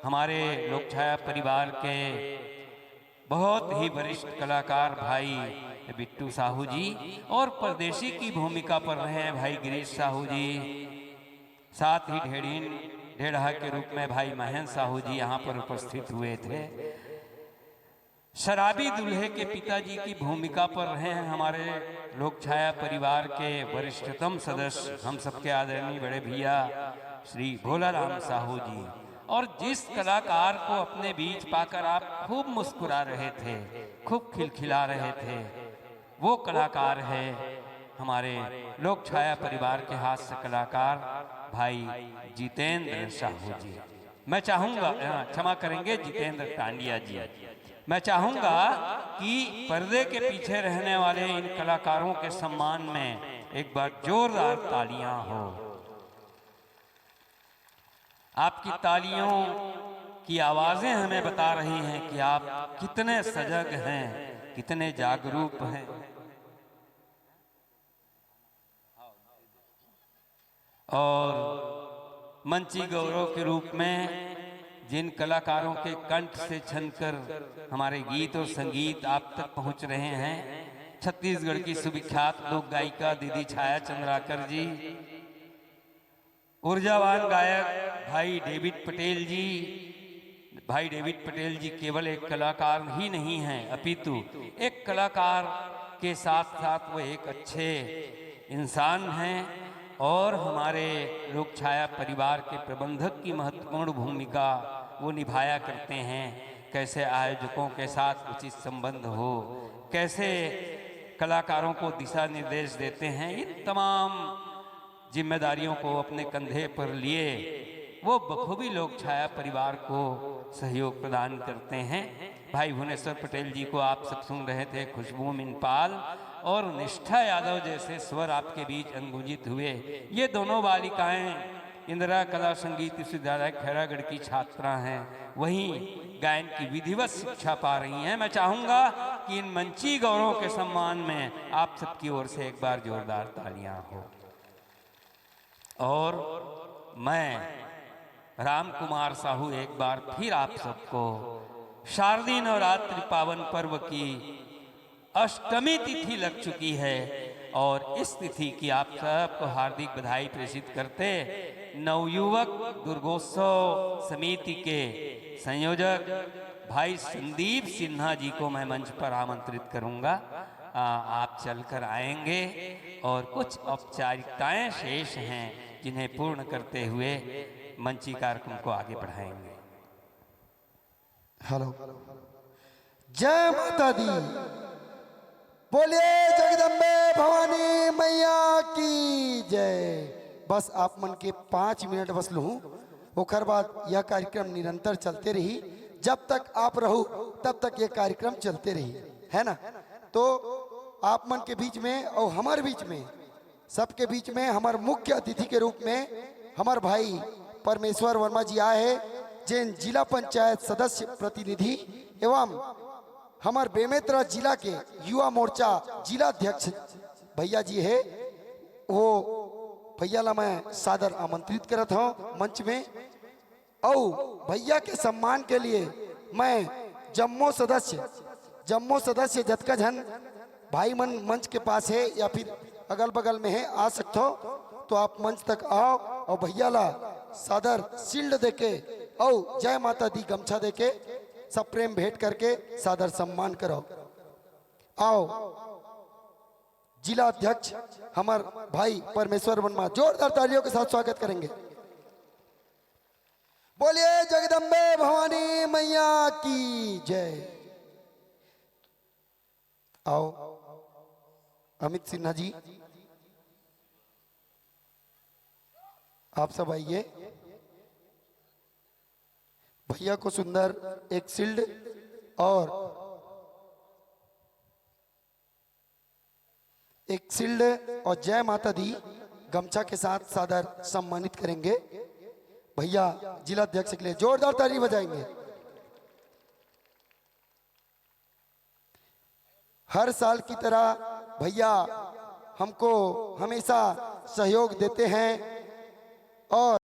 हमारे लोक छाया परिवार के बहुत ही वरिष्ठ कलाकार भाई बिट्टू साहू जी और परदेसी की भूमिका पर रहे हैं भाई गिरीश साहू जी, साथ ही ढेड़ीन ढेड़हा के रूप में भाई महेंद्र साहू जी यहाँ पर उपस्थित हुए थे। शराबी दूल्हे के पिताजी की भूमिका पर रहे हैं हमारे लोक छाया परिवार के वरिष्ठतम सदस्य, हम सबके आदरणीय बड़े भैया श्री भोलाराम साहू जी। और जिस कलाकार को अपने बीच पाकर आप खूब मुस्कुरा रहे थे, खूब खिलखिला रहे थे, वो कलाकार है हमारे लोक छाया परिवार के हास्य कलाकार भाई जितेंद्र साहू जी। मैं चाहूंगा, अ, क्षमा करेंगे, जितेंद्र टांडिया जी। मैं चाहूंगा कि पर्दे के पीछे रहने वाले इन कलाकारों के सम्मान में एक बार जोरदार तालियां हो। आपकी तालियों की आवाजें हमें बता रही हैं कि आप कितने सजग हैं, कितने जागरूक हैं। और मंची गौरव के रूप में जिन कलाकारों के कंठ से छनकर हमारे गीत और संगीत आप तक पहुंच रहे हैं, छत्तीसगढ़ की सुविख्यात लोक गायिका दीदी छाया चंद्राकर जी, ऊर्जावान गायक भाई डेविड पटेल जी, भाई डेविड पटेल जी केवल एक कलाकार ही नहीं हैं, अपितु एक कलाकार के साथ साथ वो एक अच्छे इंसान हैं और हमारे लोक छाया परिवार के प्रबंधक की महत्वपूर्ण भूमिका वो निभाया करते हैं। कैसे आयोजकों के साथ उचित संबंध हो, कैसे कलाकारों को दिशा निर्देश देते हैं, इन तमाम जिम्मेदारियों को अपने कंधे पर लिए वो बखूबी लोक छाया परिवार को सहयोग प्रदान करते हैं। भाई भुवनेश्वर पटेल जी को आप सब सुन रहे थे, खुशबू मिनपाल और निष्ठा यादव जैसे स्वर आपके बीच अनगुंजित हुए। ये दोनों बालिकाएं इंदिरा कला संगीत विश्वविद्यालय खैरागढ़ की छात्रा हैं, वहीं गायन की विधिवत शिक्षा पा रही हैं। मैं चाहूंगा कि इन मंची गौरव के सम्मान में आप सबकी ओर से एक बार जोरदार तालियां हो। और मैं राम कुमार साहू एक बार फिर आप सबको शारदीय नवरात्रि पावन पर्व की अष्टमी तिथि लग चुकी है और इस तिथि की आप सबको हार्दिक बधाई प्रेषित करते नवयुवक दुर्गोत्सव समिति के संयोजक भाई संदीप सिन्हा जी को मैं मंच पर आमंत्रित करूंगा। आ, आप चलकर आएंगे और कुछ औपचारिकताएं शेष हैं जिन्हें पूर्ण करते हुए मंची कार्यक्रम को आगे बढ़ाएंगे। हेलो, जय माता दी, बोलिए जगदम्बे भवानी मैया की जय। बस आप मन के पाँच मिनट बस लूँ, ओकर बाद यह कार्यक्रम निरंतर चलते रही। जब तक आप रहू, तब तक ये कार्यक्रम चलते रही, है ना? तो आप मन के बीच में और हमारे बीच में, सबके बीच में हमारे मुख्य अतिथि के रूप में हमारे भाई परमेश्वर वर्मा जी आए हैं, जेन जिला पंचायत सदस्य प्रतिनिधि एवं हमारे बेमेतरा जिला के युवा मोर्चा जिला अध्यक्ष भैया जी है। वो भैया ला मैं सादर आमंत्रित करत हूँ मंच में। अउ भैया के सम्मान के लिए मैं जम्मो सदस्य, जम्मो सदस्य जतका झन भाई मन मंच के पास है या फिर अगल बगल में है, आ सकते हो तो आप मंच तक आओ और भैया ला सादर शील्ड देके अउ जय माता दी गमछा देके सब प्रेम भेंट करके सादर सम्मान करो। आओ जिला अध्यक्ष हमार भाई परमेश्वर वर्मा जोरदार तालियों के साथ स्वागत करेंगे। बोलिए जगदम्बे भवानी मैया की जय। आओ अमित सिन्हा जी, आप सब आइए। भैया को सुंदर एक शील्ड और एक शील्ड और जय माता दी गमछा के साथ सादर सम्मानित करेंगे। भैया जिला अध्यक्ष के लिए जोरदार ताली बजाएंगे। हर साल की तरह भैया हमको हमेशा सहयोग देते हैं और